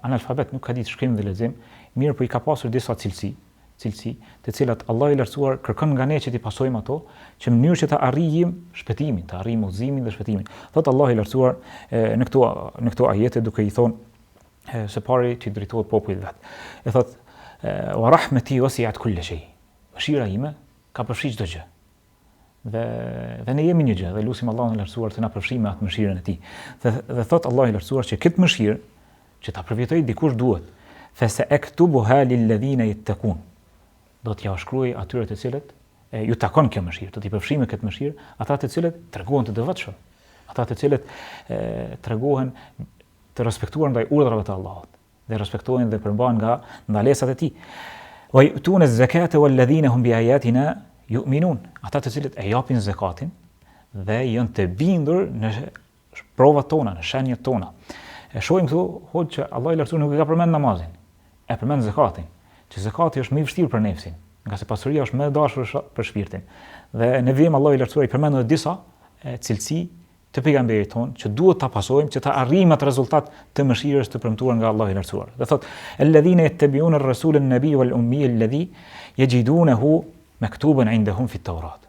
analfabet, nuk ka ditë shkrim dhe lexim, mirëpo i ka pasur disa cilësi, cilësi, të cilat Allahu i Lartësuar kërkon nga ne që t'i pasojmë ato, që në mënyrë që të arrijmë shpëtimin, të arrijmë udhëzimin dhe shpëtimin. Thotë Allahu i Lartësuar në këto në këto ajete duke i thonë së pari që i drejtohet popullit vet. E thotë wa rahmeti wasi'at kulle shay. Mëshira ime ka përfshirë çdo gjë. Dhe dhe ne jemi një gjë dhe lusim Allahun e Lartësuar të na përfshijë me atë mëshirën e tij. Dhe dhe thot Allahu i Lartësuar që këtë mëshirë që ta përfitojë dikush duhet fe se ektubuha lil ladhina yattaqun. Do t'jua shkruaj atyre të cilët e, ju takon kjo mëshirë, do t'i përfshijë me këtë mëshirë ata të cilët tregohen të devotshëm, ata të cilët e, tregohen të respektuar ndaj urdhrave të Allahut. dhe respektojnë dhe përmbahen nga ndalesat e tij. Wa yu'tuna az-zakata wal ladhina hum bi ayatina yu'minun. Ata të cilët e japin zekatin dhe janë të bindur në provat tona, në shenjat tona. E shohim këtu hoxhë që Allahu i Lartësuar nuk e ka përmend namazin. E përmend zekatin, që zekati është më i vështirë për nefsin, ngase pasuria është më e dashur për shpirtin. Dhe në vijim Allahu i Lartësuar i përmend edhe disa cilësi të pejgamberit tonë që duhet ta pasojmë që ta arrijmë atë rezultat të mëshirës të premtuar nga Allahu i Lartësuar. Dhe thotë: "Alladhina yattabi'una ar-rasula an-nabiyya wal-ummiyya alladhi yajidunahu maktuban 'indahum fi at-Taurat."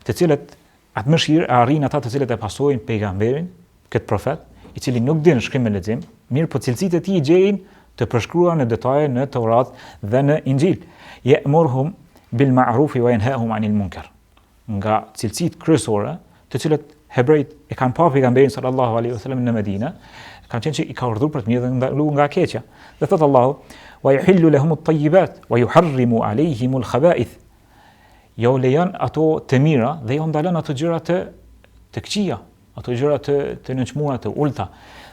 Të cilët atë mëshirë e arrijnë ata të cilët e pasojnë pejgamberin, këtë profet, i cili nuk din shkrim e lexim, mirëpo cilësitë e tij i gjejnë të përshkruara në detaje në Taurat dhe në Inxhil. Ya'muruhum bil ma'rufi wa yanhahum 'anil munkar. nga cilësitë kryesore, të cilët hebrejt e kanë pa pejgamberin sallallahu alaihi wasallam në Medinë, kanë qenë që i ka urdhëruar për të mirë dhe ndalu nga e keqja. Dhe thot Allahu, "Wa yuhillu lahum at-tayyibat wa yuharrimu alayhim al-khaba'ith." Jau lejon ato të mira dhe jau ndalon ato gjëra të të këqija, ato gjëra të të nënçmuara, të ulta.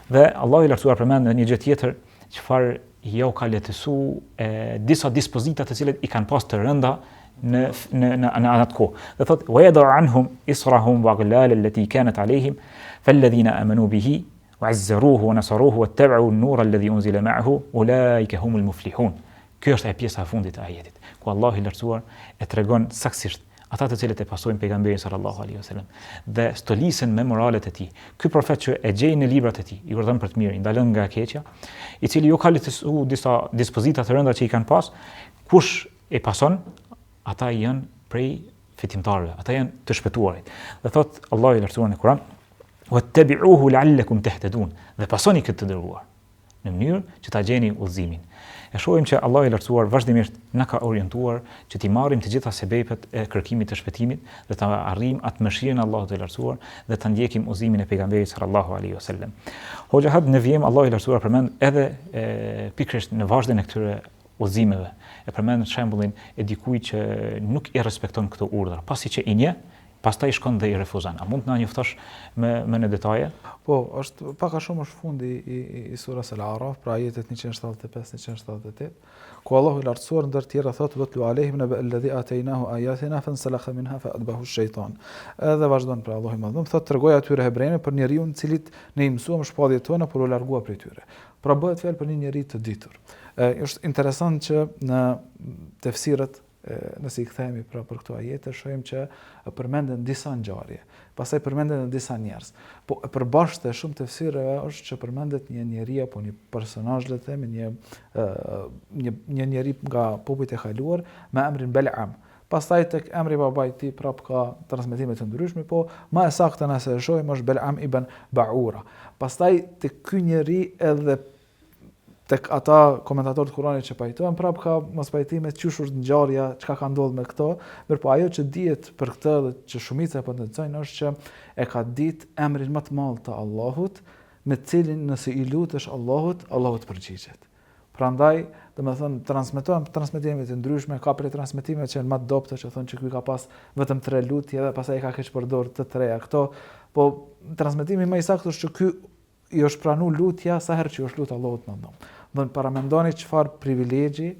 Dhe Allahu i lartësuar përmend një gjë tjetër, çfarë jau ka lehtësu e, disa dispozita të cilat i kanë pas të rënda në në në në atë kohë. Dhe thot wa yada anhum israhum wa aghlal allati kanat alehim falladhina amanu bihi wa azzaruhu wa nasaruhu wattaba'u an-nur alladhi unzila ma'ahu ulaika humul muflihun. Kjo është ajo pjesa e fundit e ajetit, ku Allahu i lartësuar e tregon saktësisht ata të cilët e pasojnë pejgamberin sallallahu alaihi wasallam dhe stolisen me moralet e tij. Ky profet që e gjejnë në librat e tij, i urdhëron për të mirë, i ndalon nga e keqja, i cili ju ka lehtësu disa dispozita të rënda që i kanë pas, kush e pason, ata janë prej fitimtarëve, ata janë të shpëtuarit. Dhe thot Allahu i lartësuar në Kur'an, "Wattabi'uhu la'allakum tahtadun." Dhe pasoni këtë të dërguar. në mënyrë që ta gjeni udhëzimin. E shohim që Allahu i Lartësuar vazhdimisht na ka orientuar që t'i marrim të gjitha sebepet e kërkimit të shpëtimit dhe ta arrijmë atë mëshirën e Allahut të Lartësuar dhe ta ndjekim udhëzimin e pejgamberit sallallahu alaihi wasallam. Hoxha Had në vijim Allahu i Lartësuar përmend edhe e, pikërisht në vazhdën e këtyre udhëzimeve e përmend shembullin e dikujt që nuk i respekton këto urdhra, pasi që i njeh, Pastaj shkon dhe i refuzon. A mund të na njoftosh më më në detaje? Po, është pak a shumë është fundi i i, i surës Al-Araf, pra ajetet 175-178, ku Allahu i lartësuar ndër tjera thotë watlu alehim naba alladhi ataynahu ayatina fansalakha minha fa atba'ahu ash-shaytan. Edhe vazhdon pra Allahu i madhëruar thotë tregoju atyre hebrejve për njeriun të cilit ne i mësuam shpalljet tona por u largua prej tyre. Pra bëhet fjalë për një njeri të ditur. Ë është interesant që në tefsirët nëse i kthehemi pra për këto ajete, shohim që përmenden disa ngjarje, pastaj përmenden edhe disa njerëz. Po e përbashkëta e shumë tefsireve është që përmendet një njeri apo një personazh le të themi një një një njeri nga popujt e kaluar me emrin Bel'am. Pastaj tek emri i babait tij prap ka transmetime të ndryshme, po më e sakta nëse e shohim është Bel'am ibn Ba'ura. Pastaj tek ky njeri edhe tek ata komentatorë të Kuranit që pajtohen, prap ka mospajtime qysh është ngjarja, çka ka ndodhur me këto, mirëpo ajo që dihet për këtë dhe që shumica e potencojnë është që e ka ditë emrin më të madh të Allahut, me të cilin nëse i lutesh Allahut, Allahu të përgjigjet. Prandaj, domethënë, transmetohen transmetime të ndryshme, ka prej transmetimeve që janë më të dobëta që thonë që ky ka pas vetëm tre lutje dhe pastaj i ka keqpërdor të treja këto, po transmetimi më i saktë është që ky i është pranu lutja sa herë që i është lut Allahut të Madhëruar. Domethënë paramendoni çfarë privilegji,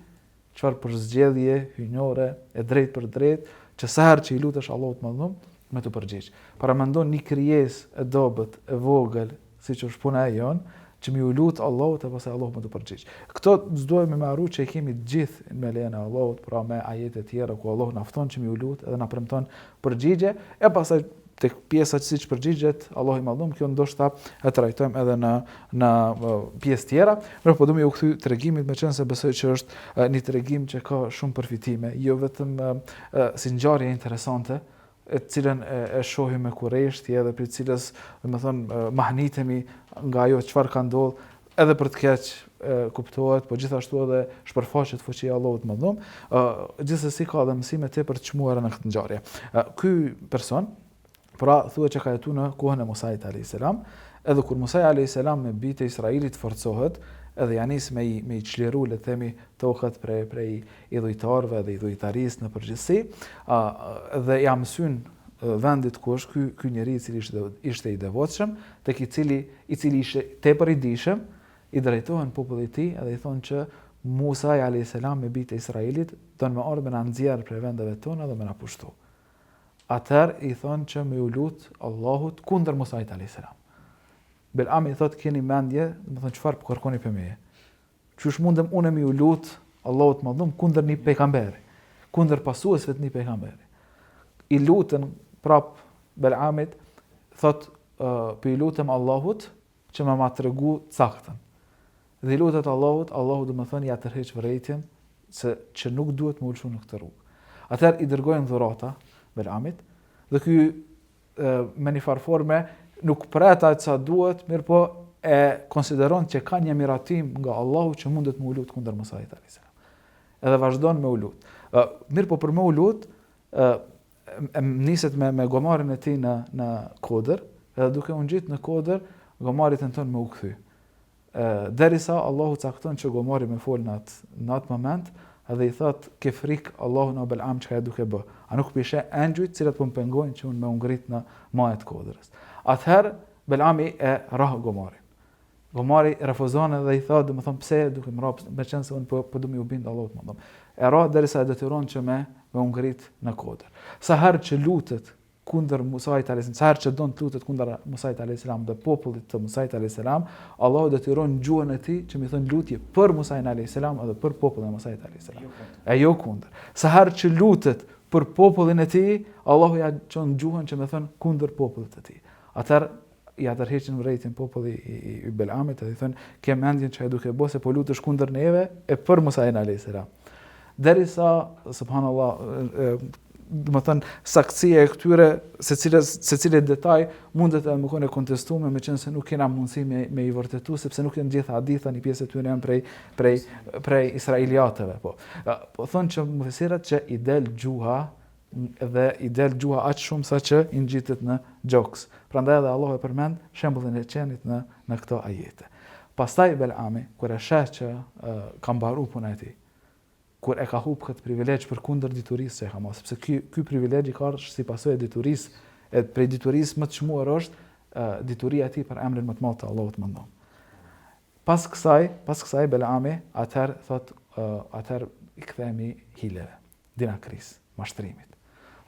çfarë përzgjedhje hyjnore e drejtpërdrejtë, që sa herë që i lutesh Allahut të Madhërum, me t'u përgjigj. Paramendo një krijesë e dobët, e vogël, siç është puna e jonë, që me iu lut Allahut e pastaj Allahu me t'u përgjigj. Këto s'duhemi me harru që i kemi të gjithë me lejen e Allahut, pra me ajete tjera ku Allahu na fton që me iu lut edhe na premton përgjigje, e pastaj tek pjesa që siç përgjigjet Allahu i Madhërum, kjo ndoshta e trajtojmë edhe në në pjesë tjera, mirëpo po du me iu kthy tregimit, meqenëse besoj që është një tregim që ka shumë përfitime, jo vetëm si ngjarje interesante, e të cilën e, e shohim me kureshtje edhe prej cilës, domethënë, mahnitemi nga ajo çfarë ka ndodhur, edhe për të keq e, kuptohet, po gjithashtu edhe shpërfaqet fuqia e Allahut të Madhërum, ë gjithsesi ka edhe mësime tepër të çmuara në këtë ngjarje. Ky person pra thuhet që ka jetuar në kohën e Musait alayhis salam, edhe kur Musai alayhis salam me bijtë e Israilit forcohet, edhe ja nis me i me i çliru le të themi tokat prej prej idhujtarëve dhe idhujtarisë në përgjithësi, ë dhe ja mësyn vendit ku është ky ky njeri i cili ishte ishte i devotshëm, tek i cili i cili ishte tepër i dijshëm, i drejtohen popullit të tij edhe i thonë që Musa alayhis salam me bijtë e Israilit don me ardhë me na nxjerr prej vendeve tona dhe me na pushtu. Atëherë i thonë që me ju lut Allahut kundër Musait alayhis salam. Belami i thotë keni mendje, domethënë çfarë po kërkoni prej meje? Qysh mundem unë me ju lut Allahut të Madhërum kundër një pejgamberi, kundër pasuesve të një pejgamberi. I luten prap Belamit, thot po i lutem Allahut që me ma tregu t'saktën. Dhe i lutet Allahut, Allahu domethënë ja tërheq vërejtjen se që nuk duhet me u lëshu në këtë rrugë. Atëherë i dërgojnë dhurata Belamit dhe ky me një farë forme nuk pret aq sa duhet, mirëpo e konsideron që ka një miratim nga Allahu që mundet me u lut kundër Musait alayhis salam. Edhe vazhdon me u lut. Mirëpo për me u lut, e niset me me gomarin e tij në në kodër, edhe duke u ngjit në kodër, gomari tenton me u kthy. Derisa Allahu cakton që gomari me fol në atë në atë moment dhe i thot ke frik Allahun o Belam çka je duke bë. A nuk po i sheh engjujt të cilët po më pengojnë që unë me u ngrit në maje të kodrës. Atëherë Belami e rrah gomarin. Gomari refuzon edhe i thot, domethënë pse duke më rrah, meqenëse unë po po du me iu bind Allahut të madhërum. E rrah derisa e detyron që me me u ngrit në kodër. Sa herë që lutet kundër Musait alayhis salam, sa herë që don të lutet kundër Musait alayhis salam dhe popullit të Musait alayhis salam, Allahu detyron gjuhën e tij që me thënë lutje për Musain alayhis salam edhe për popullin e Musait alayhis salam. Jo e jo kundër. Sa herë që lutet për popullin e tij, Allahu ja çon gjuhën që me thënë kundër popullit të tij. Atëherë ja tërheqin vërejtjen populli i, i, i Belamit dhe i thonë ke mendjen çka je duke bo se po lutesh kundër neve e për Musain alayhis salam. Derisa subhanallahu domethënë saktësia e këtyre secilës secilit detaj mundet edhe me konë e kontestuar meqenëse nuk kena mundësi me me i vërtetu sepse nuk janë gjitha haditha një pjesë e tyre janë prej prej prej israiliateve po. Po thonë që mufesirat që i del gjuha dhe i del gjuha aq shumë sa që i ngjitet në gjoks. Prandaj edhe Allahu e përmend shembullin e qenit në në këto ajete. Pastaj Belami kur e sheh që e, ka mbaru puna e tij, kur e ka hup këtë privilegj përkundër diturisë që e ka marrë, sepse ky ky privilegj i ka ardhur si pasojë e diturisë, e prej diturisë më të çmuar është e, dituria e tij për emrin më të madh të Allahut të Madhërum. Pas kësaj, pas kësaj Belami atëherë thot atëherë i kthehemi hileve. Dinakërisë, mashtrimit.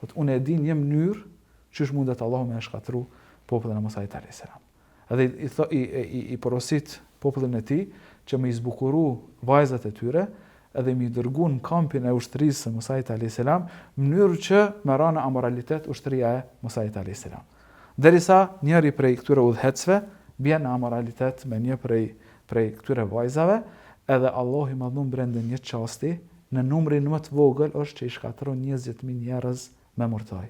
Thotë, unë e di një mënyrë qysh mundet Allahu me e shkatërru popullin e Musait alayhis salam. Edhe i, tho, i, i, i porosit popullin e tij që me i zbukuru vajzat e tyre edhe me i dërgu në kampin e ushtrisë së Musait alayhis salam, mënyrë që me ra në amoralitet ushtria e Musait alayhis salam. Derisa njëri prej këtyre udhëheqësve bjen në amoralitet me një prej prej këtyre vajzave, edhe Allahu i madhërum brenda një çasti Në numrin më të vogël është që i shkatërron 20.000 njerëz me murtajë.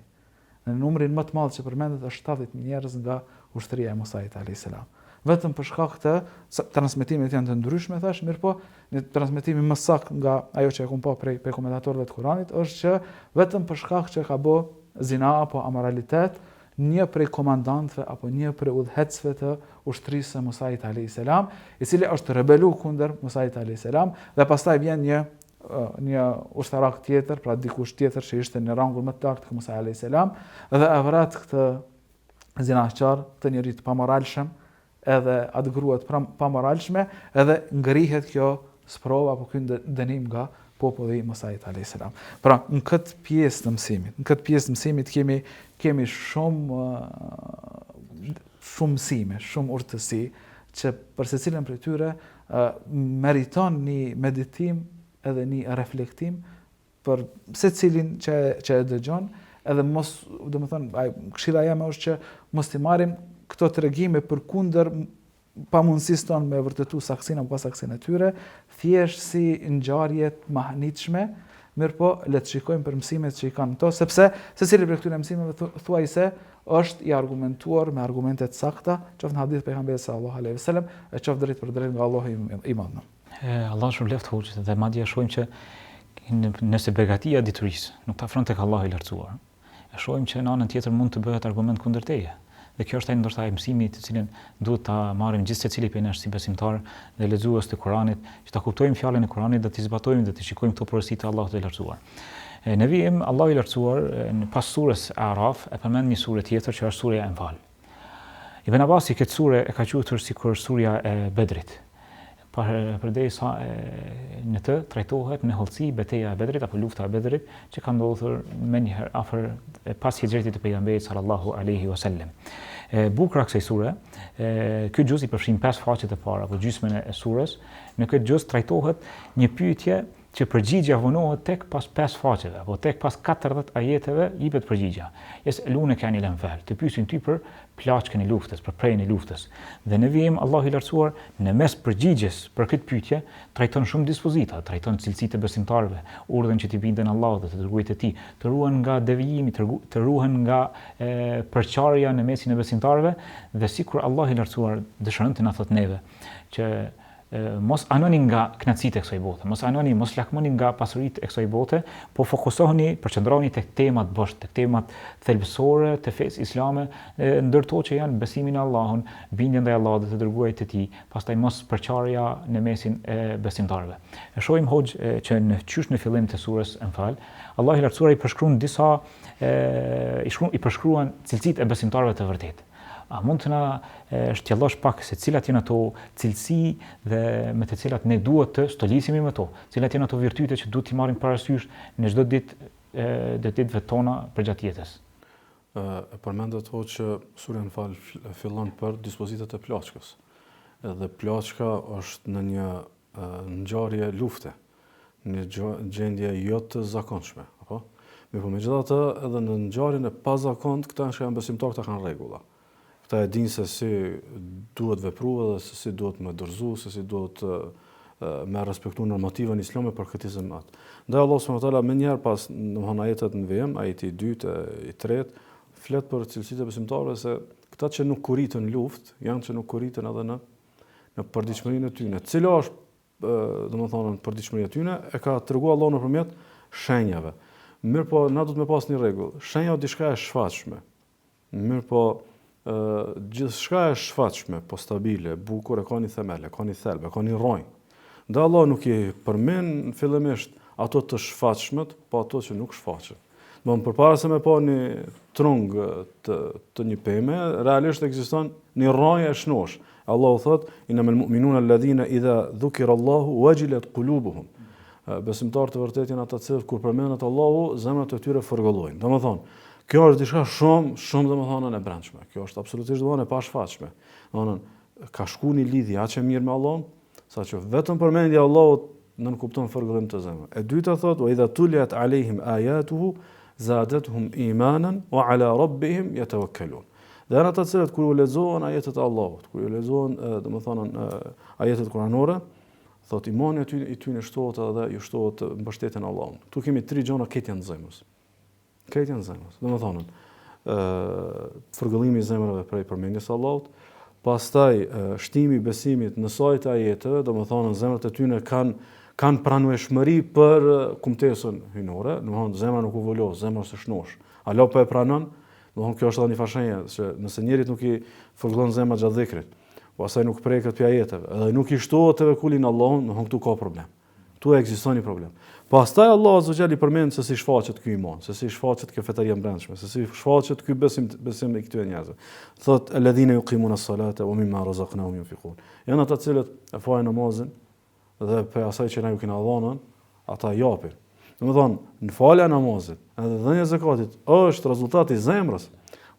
Në numrin më të madh që përmendet është 70.000 njerëz nga ushtria e Musait alayhis salam. Vetëm për shkak të transmetimit janë të ndryshme thash, mirëpo një transmetimi më sakt nga ajo që e kam pa prej prej komentatorëve të Kuranit është që vetëm për shkak që ka bë zina apo amoralitet, një prej komandantëve apo një prej udhëheqësve të ushtrisë së Musait alayhis salam, i cili është rebelu kundër Musait alayhis salam dhe pastaj vjen një një ushtarak tjetër, pra dikush tjetër që ishte në rangun më të lartë të Musait alayhis salam dhe e vret këtë zinaqar, këtë njeri të pamoralshëm. edhe atë grua të pamoralshme, edhe ngrihet kjo sprovë apo ky dënim nga populli i Musait alayhis salam. Pra, në këtë pjesë të mësimit, në këtë pjesë të mësimit kemi kemi shumë shumë mësime, shumë urtësi që për secilën prej tyre meriton një meditim edhe një reflektim për secilin që që e dëgjon, edhe mos, domethënë, ai këshilla jeme është që mos t'i marrim këto tregime përkundër pamundësisë tonë me vërtetu saktësinë apo pasaktësinë e tyre, thjesht si ngjarje të mahnitshme, mirëpo le të shikojmë për mësimet që i kanë këto, sepse secili prej këtyre mësimeve thuajse është i argumentuar me argumente të sakta, qoftë në hadith pejgamberit sallallahu alaihi wasallam, e qoftë drejtpërdrejt nga Allahu i Madhëruar. Allahu të shpërbleftë hoxhë dhe madje shohim që nëse begatia e diturisë nuk të afron tek Allahu i lartësuar, e shohim që në anën tjetër mund të bëhet argument kundër teje. Dhe kjo është ai ndoshta ai mësimi të cilin duhet ta marrim gjithsecili prej nesh si besimtar dhe lexues të Kuranit, që ta kuptojmë fjalën e Kuranit dhe t'i zbatojmë dhe të shikojmë këto porosi të Allahut të lartësuar. Në vijim Allahu i lartësuar në pas surës Araf e përmend një sure tjetër që është surja Enfal. Ibn Abasi këtë sure e ka quajtur sikur surja e Bedrit. Përderisa në të trajtohet me hollësi beteja e Bedrit apo lufta e Bedrit që ka ndodhur menjëherë afër pas hixhretit të pejgamberit sallallahu alaihi wasallam. E bukura e kësaj sure, ky xhuz i përfshin pesë faqet e para apo gjysmën e surës. Në këtë xhuz trajtohet një pyetje që përgjigja vonohet tek pas 5 faqeve apo tek pas 40 ajeteve jepet përgjigja. Jes'eluneke anil enfal, të pyesin ty për plaçkën e luftës, për prejën e luftës. Dhe në vijim Allahu i Lartësuar në mes përgjigjes për këtë pyetje trajton shumë dispozita, trajton cilësitë e besimtarëve, urdhrin që t'i binden Allahut dhe të dërguarit të Tij, të ruhen nga devijimi, të, të ruhen nga e, përçarja në mesin e besimtarëve dhe sikur Allahu i Lartësuar dëshiron të na thotë neve që mos anoni nga kënaqësitë e kësaj bote, mos anoni, mos lakmoni nga pasuritë e kësaj bote, po fokusohuni, përqendrohuni tek temat bosht, tek temat thelbësore të fesë islame, ndër to që janë besimi në Allahun, bindja ndaj Allahut dhe të dërguarit të Tij, pastaj mos përçarja në mesin e besimtarëve. E shohim hoxhë që në qysh në fillim të surës Enfal, Allahu i Lartësuar i përshkruan disa e, i shkruan i përshkruan cilësitë e besimtarëve të vërtetë. A mund të na shtjellosh pak se cilat janë ato cilësi dhe me të cilat ne duhet të stolisemi me to? Cilat janë ato virtyte që duhet t'i marrim parasysh në çdo ditë të ditëve tona përgjatë jetës? E përmendët hoxhë që surja Enfal fillon për dispozitat e plaçkës. Edhe plaçka është në një ngjarje lufte, një gjendje jo të zakonshme, apo? Mirëpo megjithatë, edhe në ngjarjen e pazakontë, këta që janë besimtarë, këta kanë rregulla. Këta e dinë se si duhet vepru edhe se si duhet me dorëzu, se si duhet me respektu normativën islame për këtë izëm atë. Ndaj Allah subhanahu wa taala menjëherë pas, domthonë ajetet në vijim, ajeti i dytë, i tretë, flet për cilësitë e besimtarëve se këta që nuk kuritën luftë, janë që nuk kuritën edhe në në përditshmërinë e tyre. Cila është, domethënë, përditshmëria e tyre, e ka treguar Allahu nëpërmjet shenjave. Mirëpo, na duhet me pas një rregull. Shenja është diçka e shfaqshme. Mirëpo, gjithçka e shfaqshme, po stabile, bukur, e ka një themel, e ka një thelb, e ka një rrënjë. Ndaj Allahu nuk i përmend fillimisht ato të shfaqshmet, po ato që nuk shfaqen. Domethënë, përpara se me pa një trung të, të një peme, realisht ekziston një rrënjë e shnosh. Allahu thot, innemel mu'minune alladhina idha dhukira Allahu wajilat kulubuhum. Besimtarët të vërtetë janë ata të cilët kur përmendet Allahu, zemrat e tyre fërgëllojnë. Domethënë, kjo është diçka shumë, shumë domethënë e brendshme. Kjo është absolutisht domethënë e pashfaqshme. Domethënë, ka shku një lidhje aq e mirë me Allahun, Saqë vetëm përmendja e Allahut nënkupton fërgëllim të zemrës. E dyta thotë, "Wa idha tuliyat alejhim ayatuhu zadatuhum imanan wa ala rabbihim yatawakkalun." Dhe janë ata të cilët kur u lexohen ajetet e Allahut, kur u lexohen, domethënë, ajetet kuranore, thotë imani i tyre shtohet edhe ju shtohet mbështetja në Allahun. Ktu kemi tri gjëra krejt janë zemrës. Krejt janë zemrës. Domethënë, ë fërgëllimi i zemrave prej përmendjes së Allahut, pastaj shtimi i besimit në sajë të ajeteve, domethënë zemrat e tyre kanë kanë pranueshmëri për kumtesën hyjnore, domethënë zemra nuk u vulos, zemra s'e shnosh. Hala po e pranon, domethënë kjo është edhe një farë shenje se nëse njerit nuk i fërgëllon zemra gjatë dhikrit, pastaj nuk preket prej ajeteve, edhe nuk i shtohet tevekuli në Allahun, domethënë këtu ka problem. Ktu ekziston një problem. Pastaj Allahu azza xhel i përmend se si shfaqet ky iman, se si shfaqet kjo fetaria e brendshme, se si shfaqet ky besim besim i këtyre njerëzve. Thot alladhina yuqimuna as-salata wa mimma razaqnahum yunfiqun. Janë ata të cilët e falin namazin dhe prej asaj që na ju kena dhënë, ata japin. Domethënë, në falja e namazit, edhe dhënia e zekatit është rezultat i zemrës.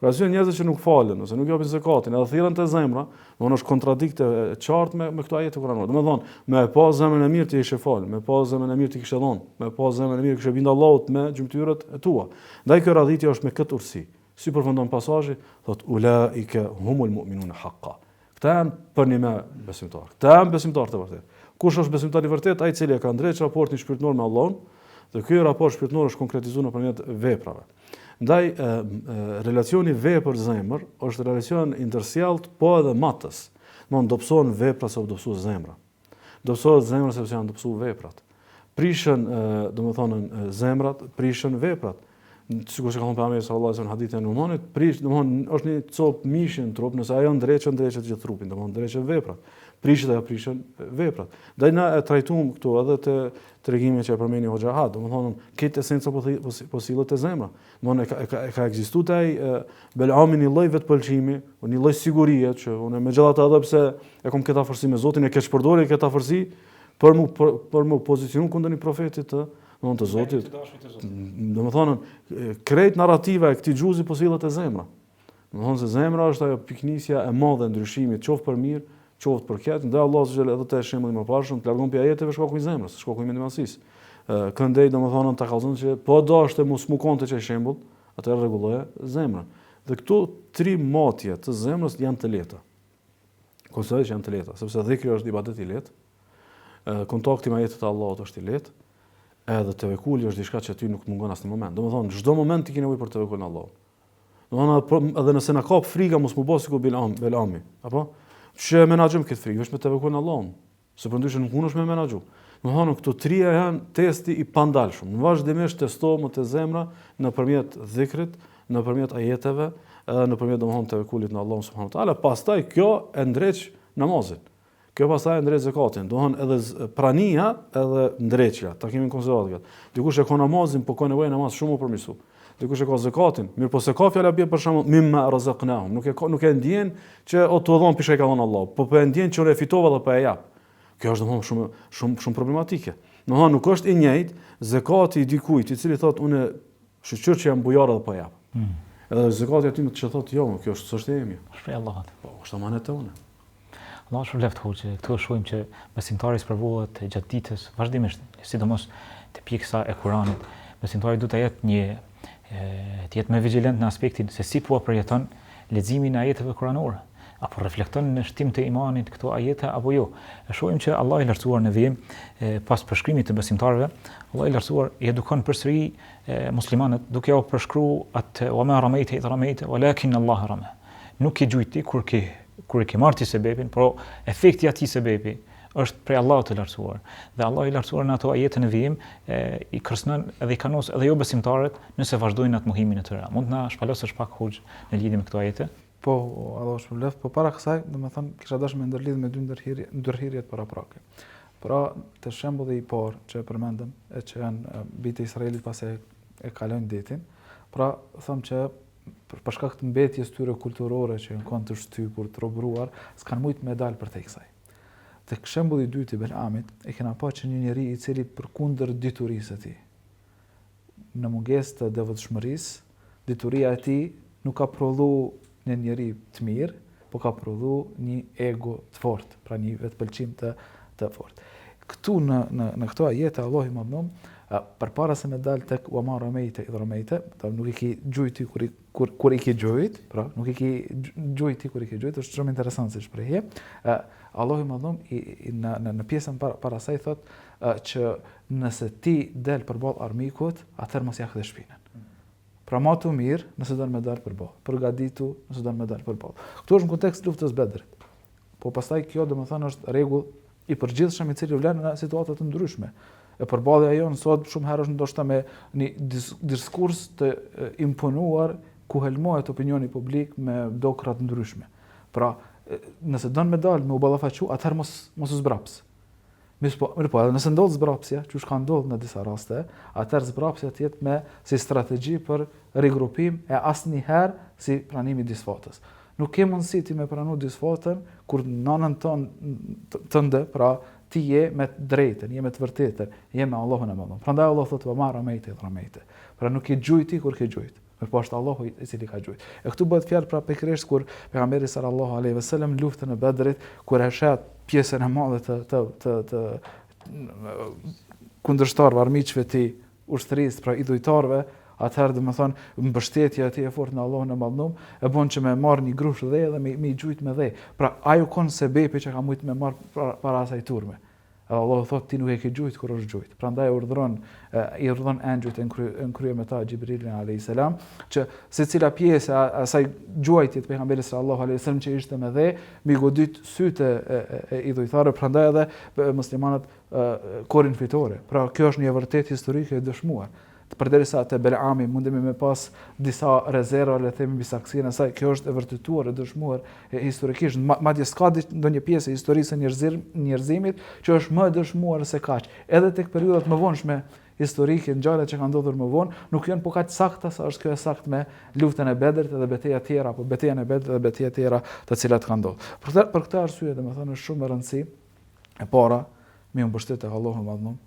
Për arsye njerëzit që nuk falen ose nuk japin zekatin, edhe thirren te zemra, domethënë është kontradiktë e qartë me me këto ajete kuranore. Domethënë, me e pa zemrën e mirë ti ishe fal, me pa zemrën e mirë ti kishe dhënë, me pa zemrën e mirë kishe bind Allahut me gjymtyrët e tua. Ndaj kjo radhitje është me këtë urtësi. Si përfundon pasazhi, thot ulaika humul mu'minun haqqa. Këta janë përnjëme besimtarë. Këta janë besimtarë të vërtetë. Kush është besimtar i vërtetë? Ai i cili e ka ndreq raportin shpirtëror me Allahun, dhe ky raport shpirtëror është konkretizuar nëpërmjet veprave. Ndaj e, e, relacioni vepër zemër është relacion i ndërsjelltë, po edhe matës. Domethënë dobësohen veprat se u dobësu zemra. Dobësohet zemra sepse janë dobësu veprat. Prishen, domethënë, zemrat, prishen veprat. Sikur që ka thënë pejgamberi sallallahu alajhi wasallam hadithin e Numanit, prish, domethënë, është një copë mishi në trup, nëse ajo ndreqet, ndreqet gjithë trupin, domethënë ndreqen veprat. Prishet ajo prishen veprat. Ndaj na e trajtuam këtu edhe te tregimi që e përmendi Hoxha Had, domethënë, këtë esencë po po, po sillet te zemra. Domethënë e ka e ka, e ka ekzistuar te ai Belami një lloj vetëpëlqimi, një lloj sigurie që unë megjithatë edhe pse e kam këtë afërsi me Zotin e keqpërdori këtë afërsi për mu për, për mu pozicionu kundër një profeti të domethënë të Zotit. Domethënë krejt narrativa e këtij xhuzi po sillet te zemra. Domethënë se zemra është ajo pikënisja e madhe e ndryshimit, qoftë për mirë, qoftë për keq, ndaj Allahu azza xhel edhe te shembulli i mëparshëm të largon prej ajeteve shkaku i zemrës, shkaku i mendjemadhësisë. Këndej domethënë ta kallzon që po dashte mos mu kon te qaj shembull, atëherë rregulloje zemrën. Dhe këto tri matje të zemrës janë të lehta. Konsideroj që janë të lehta, sepse dhikri është ibadet i lehtë, kontakti me ajetet e Allahut është i lehtë, edhe tevekuli është diçka që ty nuk të mungon asnjë moment. Domethënë, çdo moment ti ke nevojë për tevekul në Allah. Domethënë, edhe nëse na kap frika mos mu bë sikur Bilam, Belami, apo? Që e menaxhojmë këtë frikë, veç me tevekul në Allah. Se përndryshe nuk mundesh me menaxhu. Domethënë, këto trija janë testi i pandalshëm. Në vazhdimisht testohem te zemra nëpërmjet dhikrit, nëpërmjet ajeteve, edhe nëpërmjet domethënë tevekulit në Allahun subhanahu wa taala. Pastaj kjo e ndreq namazin. Kjo pastaj e ndreq zekatin. Domethënë edhe prania edhe ndreqja, ta kemi në konsideratë këtë. Dikush e ka namazin, po ka nevojë namaz shumë mu përmirësu. Dikush e ka zekatin, mirëpo s'e ka fjala bie për shembull mimma razaqnahum, nuk e ka nuk e ndjen që o tu dhon prej çka i ka dhënë Allahu, po po e ndjen që unë e fitova dhe po e jap. Kjo është domethënë shumë shumë shumë problematike. Domethënë nuk është i njëjtë zekati i dikujt i cili thotë unë shyqyr që jam bujar dhe po e jap. Mm. Edhe zekati aty më që thotë jo, kjo është s'është e imja. Është prej Allahut. Po, është amanet e unë. Allahu shpërbleftë hoxhë, këtu e shohim që besimtari sprovohet gjatë ditës vazhdimisht, sidomos te pjesa e Kuranit. Besimtari duhet të jetë një të jetë më vigjilent në aspektin se si po e përjeton leximin e ajeteve kuranore, apo reflekton në shtim të imanit këto ajete apo jo. E shohim që Allahu i lartësuar në vijim pas përshkrimit të besimtarëve, Allahu i lartësuar i edukon përsëri muslimanët duke u përshkruar atë wa ma ramejte idh ramejte walakin Allah rama. Nuk ke gjujt ti kur ke kur e ke marrë ti sebepin, por efekti i atij sebepi është prej Allahut të lartësuar. Dhe Allahu i lartësuar në ato ajete në vijim e, i kërcënon edhe i kanos edhe jo besimtarët nëse vazhdojnë atë mohimin e tyre. Mund të na shpalosësh pak hoxhë në lidhje me këto ajete? Po, Allahu shpërbleftë, po para kësaj, domethënë, kisha dashur me ndërlidh me dy ndërhyrje, ndërhyrjet paraprake. Pra, te shembulli i parë që e përmendëm, e që janë bijtë e Izraelit pasi e, e kalojnë detin, pra, thamë që për, për shkak të mbetjes tyre kulturore që janë kanë të shtypur, të robëruar, s'kanë mujt me dal përtej kësaj. Tek shembulli i dytë i Belamit, e kena pa që një njeri i cili përkundër diturisë së tij, në mungesë të devotshmërisë, dituria e tij nuk ka prodhu një njeri të mirë, po ka prodhu një ego të fortë, pra një vetëpëlqim të të fortë. Këtu në në në këto ajete Allahu i madhërum përpara se me dal tek wa ma ramejte idh ramejte, pra nuk i ki gjujt ti kur i kur kur i ki gjujt, pra nuk i ki gjujt ti kur i ki gjujt, është shumë interesant si shprehje. Ë Allahu i madhërum i, i në në në pjesën para, para saj thot që nëse ti del përballë armikut, atëherë mos ja kthe shpinën. Pra matu mirë nëse don me dal përballë, përgatitu nëse don me dal përballë. Këtu është në kontekst luftës Bedrit. Po pastaj kjo domethënë është rregull i përgjithshëm i cili vlen në situata të ndryshme. E përballja jonë sot shumë herë është ndoshta me një diskurs të imponuar ku helmohet opinioni publik me dokra të ndryshme. Pra, nëse don me dal me u ballafaqu, atëherë mos mos u zbraps. Mirëpo, mirëpo, edhe nëse ndodh zbrapsja, qysh ka ndodhur në disa raste, atëherë zbrapsja të jetë me si strategji për rigrupim e asnjëherë si pranim i disfatës. Nuk ke mundësi ti me pranu disfatën kur në anën tënde, pra ti je me të drejtën, je me të vërtetën, je me Allahun e Madhëruar. Prandaj Allah thotë wa ma ramejte idh ramejte. Pra nuk ke gjujt ti kur ke gjujt. Mirëpo është Allahu i cili ka gjujt. E këtu bëhet fjalë pra pikërisht kur pejgamberi sallallahu alaihi wasallam në luftën e Bedrit, kur e sheh pjesën e madhe të të të të kundërshtarëve, armiqve të tij, ushtrisë, pra idhujtarëve, atëherë domethënë mbështetja e tij e fortë në Allahun e Madhnum e bën që me marr një grusht dhe dhe me, me i gjujt me dhe. Pra ajo kon sebepi që ka mujt me marr para, para asaj turme. Edhe Allahu thotë ti nuk e ke gjujt kur është gjujt. Prandaj urdhëron i urdhëron engjëjt në krye në krye me ta Xhibrilin alayhis salam që secila pjesë e asaj gjuajtje të pejgamberit sallallahu alaihi wasallam që ishte me dhe, mi godit sytë e, e, e idhujtarëve, prandaj edhe muslimanët korrin fitore. Pra kjo është një e vërtetë historike e dëshmuar. Përderisa te Belami mundemi me pas disa rezerva, le të themi mbi saktësinë e saj, kjo është e vërtetuar, e dëshmuar e historikisht. Madje s'ka ndonjë pjesë e historisë së njerëzir, njerëzimit që është më e dëshmuar se kaq. Edhe tek periudhat më vonshme historike, ngjarjet që kanë ndodhur më vonë, nuk janë po kaq sakta sa është kjo e saktë me luftën e Bedrit dhe beteja tjera apo betejën e Bedrit dhe beteja tjera të cilat kanë ndodhur. Për këtë për këtë arsye, domethënë është shumë me rëndësi E para, me u mbështet tek Allahu i Madhnum,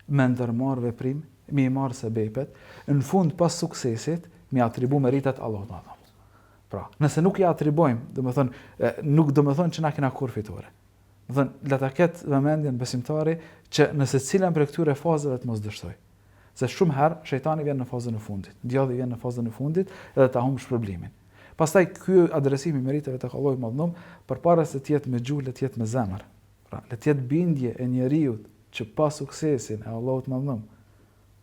me ndërmarr veprim, me i marr sebepet, në fund pas suksesit, me atribu meritat Allahut të Madhnum. Pra, nëse nuk i atribojmë, domethënë, nuk domethënë që na kena korr fitore. Domethënë, le ta ketë vëmendjen besimtari që në secilën prej këtyre fazave të mos dështojë. Se shumë herë shejtani vjen në fazën e fundit, djalli vjen në fazën e fundit edhe ta humb shpërblimin. Pastaj ky adresim i meritave tek Allahu i Madhnum, përpara se të jetë me gjuhë, le të jetë me zemër. Pra, le të jetë bindje e njeriut që pa suksesin e Allahut të Madhnum,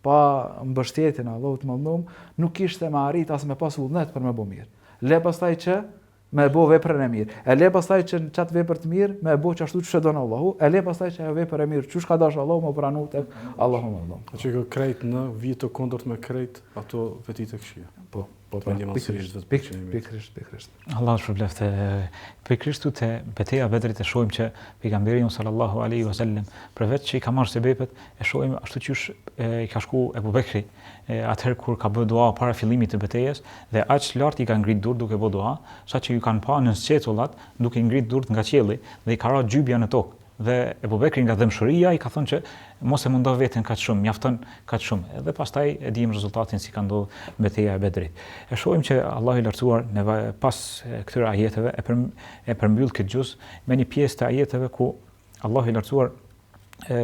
pa mbështetjen e Allahut të Madhnum, nuk kishte me arrit as me pas vullnet për me bo mirë. Le pastaj që me e bo veprën e mirë. E le pastaj që në qatë vepër të mirë me e bo qashtu qysh e don Allahu, e le pastaj që ajo vepër e mirë qysh ka dash Allahu me pranu tek Allahu i Madhnum. Që kjo krejt në vijë të kundërt me krejt ato vetitë e këqija. Po, po, po, pikërisht, pikërisht, pikërisht, pikërisht. Allahu të shpërbleftë. Pikërisht te beteja e Bedrit e shohim që pejgamberi jonë sallallahu alaihi wasallam përveç që i ka marrë sebepet, e shohim ashtu qysh i ka shku Ebu Bekri atëherë kur ka bërë dua para fillimit të betejës dhe aq lart i ka ngrit durt duke bërë dua, saqë ju kanë pa nën sqetullat duke i ngrit durt nga qielli dhe i ka ra xhybja në tokë. Dhe Ebu Bekri nga dhembshuria i ka thënë që mos e mundo veten kaq shumë, mjafton kaq shumë. Edhe pastaj e dimë rezultatin si ka ndodhur beteja e Bedrit. E shohim që Allahu i lartësuar në pas këtyre ajeteve e për, e përmbyll këtë xhuz me një pjesë të ajeteve ku Allahu i lartësuar e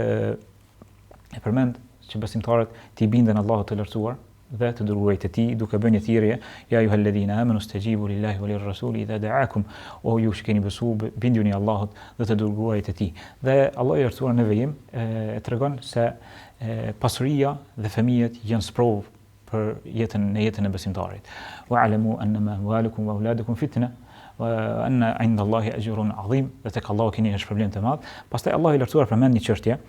e përmend që besimtarët t'i binden Allahut të lartësuar dhe të dërguarit të tij duke bërë një thirrje ja ejuhalledhina amanu stajibu lillahi wa lirrasuli idha da'akum o ju që keni besuar bindjuni Allahut dhe të dërguarit të tij dhe Allahu i lartësuar në vijim e, e tregon se e, pasuria dhe fëmijët janë sprovë për jetën në jetën e besimtarit wa alamu annama amwalukum wa auladukum fitna wa anna inda Allahi ajrun adhim dhe tek Allahu keni një shpërblim të madh pastaj Allahu i lartësuar përmend një çështje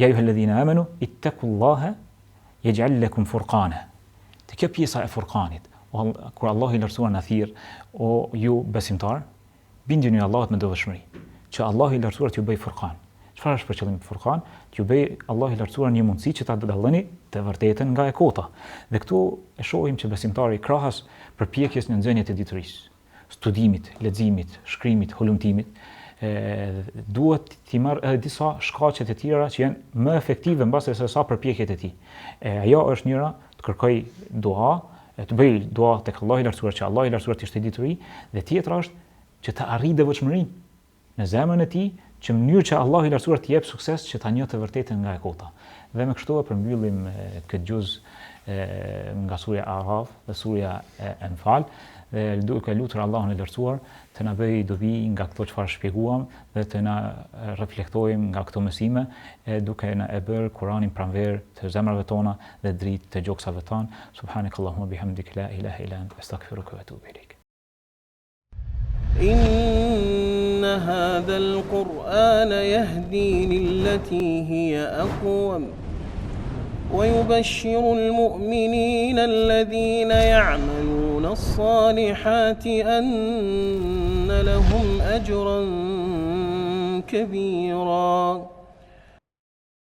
ja ejuhalledhina amanu ittaqullaha Yej'al lekum furqana. Te kjo pjesa e furqanit, kur Allahu i lartësuar na thirr, o ju besimtar, bindjuni Allahut me devotshmëri, që Allahu i lartësuar t'ju bëjë furqan. Çfarë është për qëllim furqan? T'ju bëjë Allahu i lartësuar një mundësi që ta dalloni të vërtetën nga e kota. Dhe këtu e shohim që besimtari krahas përpjekjes në nxënie të diturisë, studimit, leximit, shkrimit, hulumtimit, duhet t'i marrë edhe disa shkaqe të tjera që janë më efektive mbase se sa përpjekjet e tij. E ajo është njëra të kërkoj dua, e të bëj dua tek Allahu i lartësuar që Allahu i lartësuar t'i shtojë dituri dhe tjetra është që të arrijë devotshmërinë në zemrën e tij, që në mënyrë që Allahu i Lartësuar t'i jep sukses që ta njohë të vërtetën nga e kota. Dhe me kështu e përmbyllim këtë xhuz nga surja Araf dhe surja Enfal dhe duke lutur Allahun e Lartësuar të na bëjë dobi nga këto çfarë shpjeguam dhe të na reflektojmë nga këto mësime e duke na e bërë Kuranin pranverë të zemrave tona dhe dritë të gjoksave tanë. Subhanakallahumma bihamdik la ilaha illa ant astaghfiruka wa atubu ilaik. إن هذا القرآن يهدي للتي هي أقوم ويبشر المؤمنين الذين يعملون. يعملون الصالحات أن لهم أجرا كبيرا.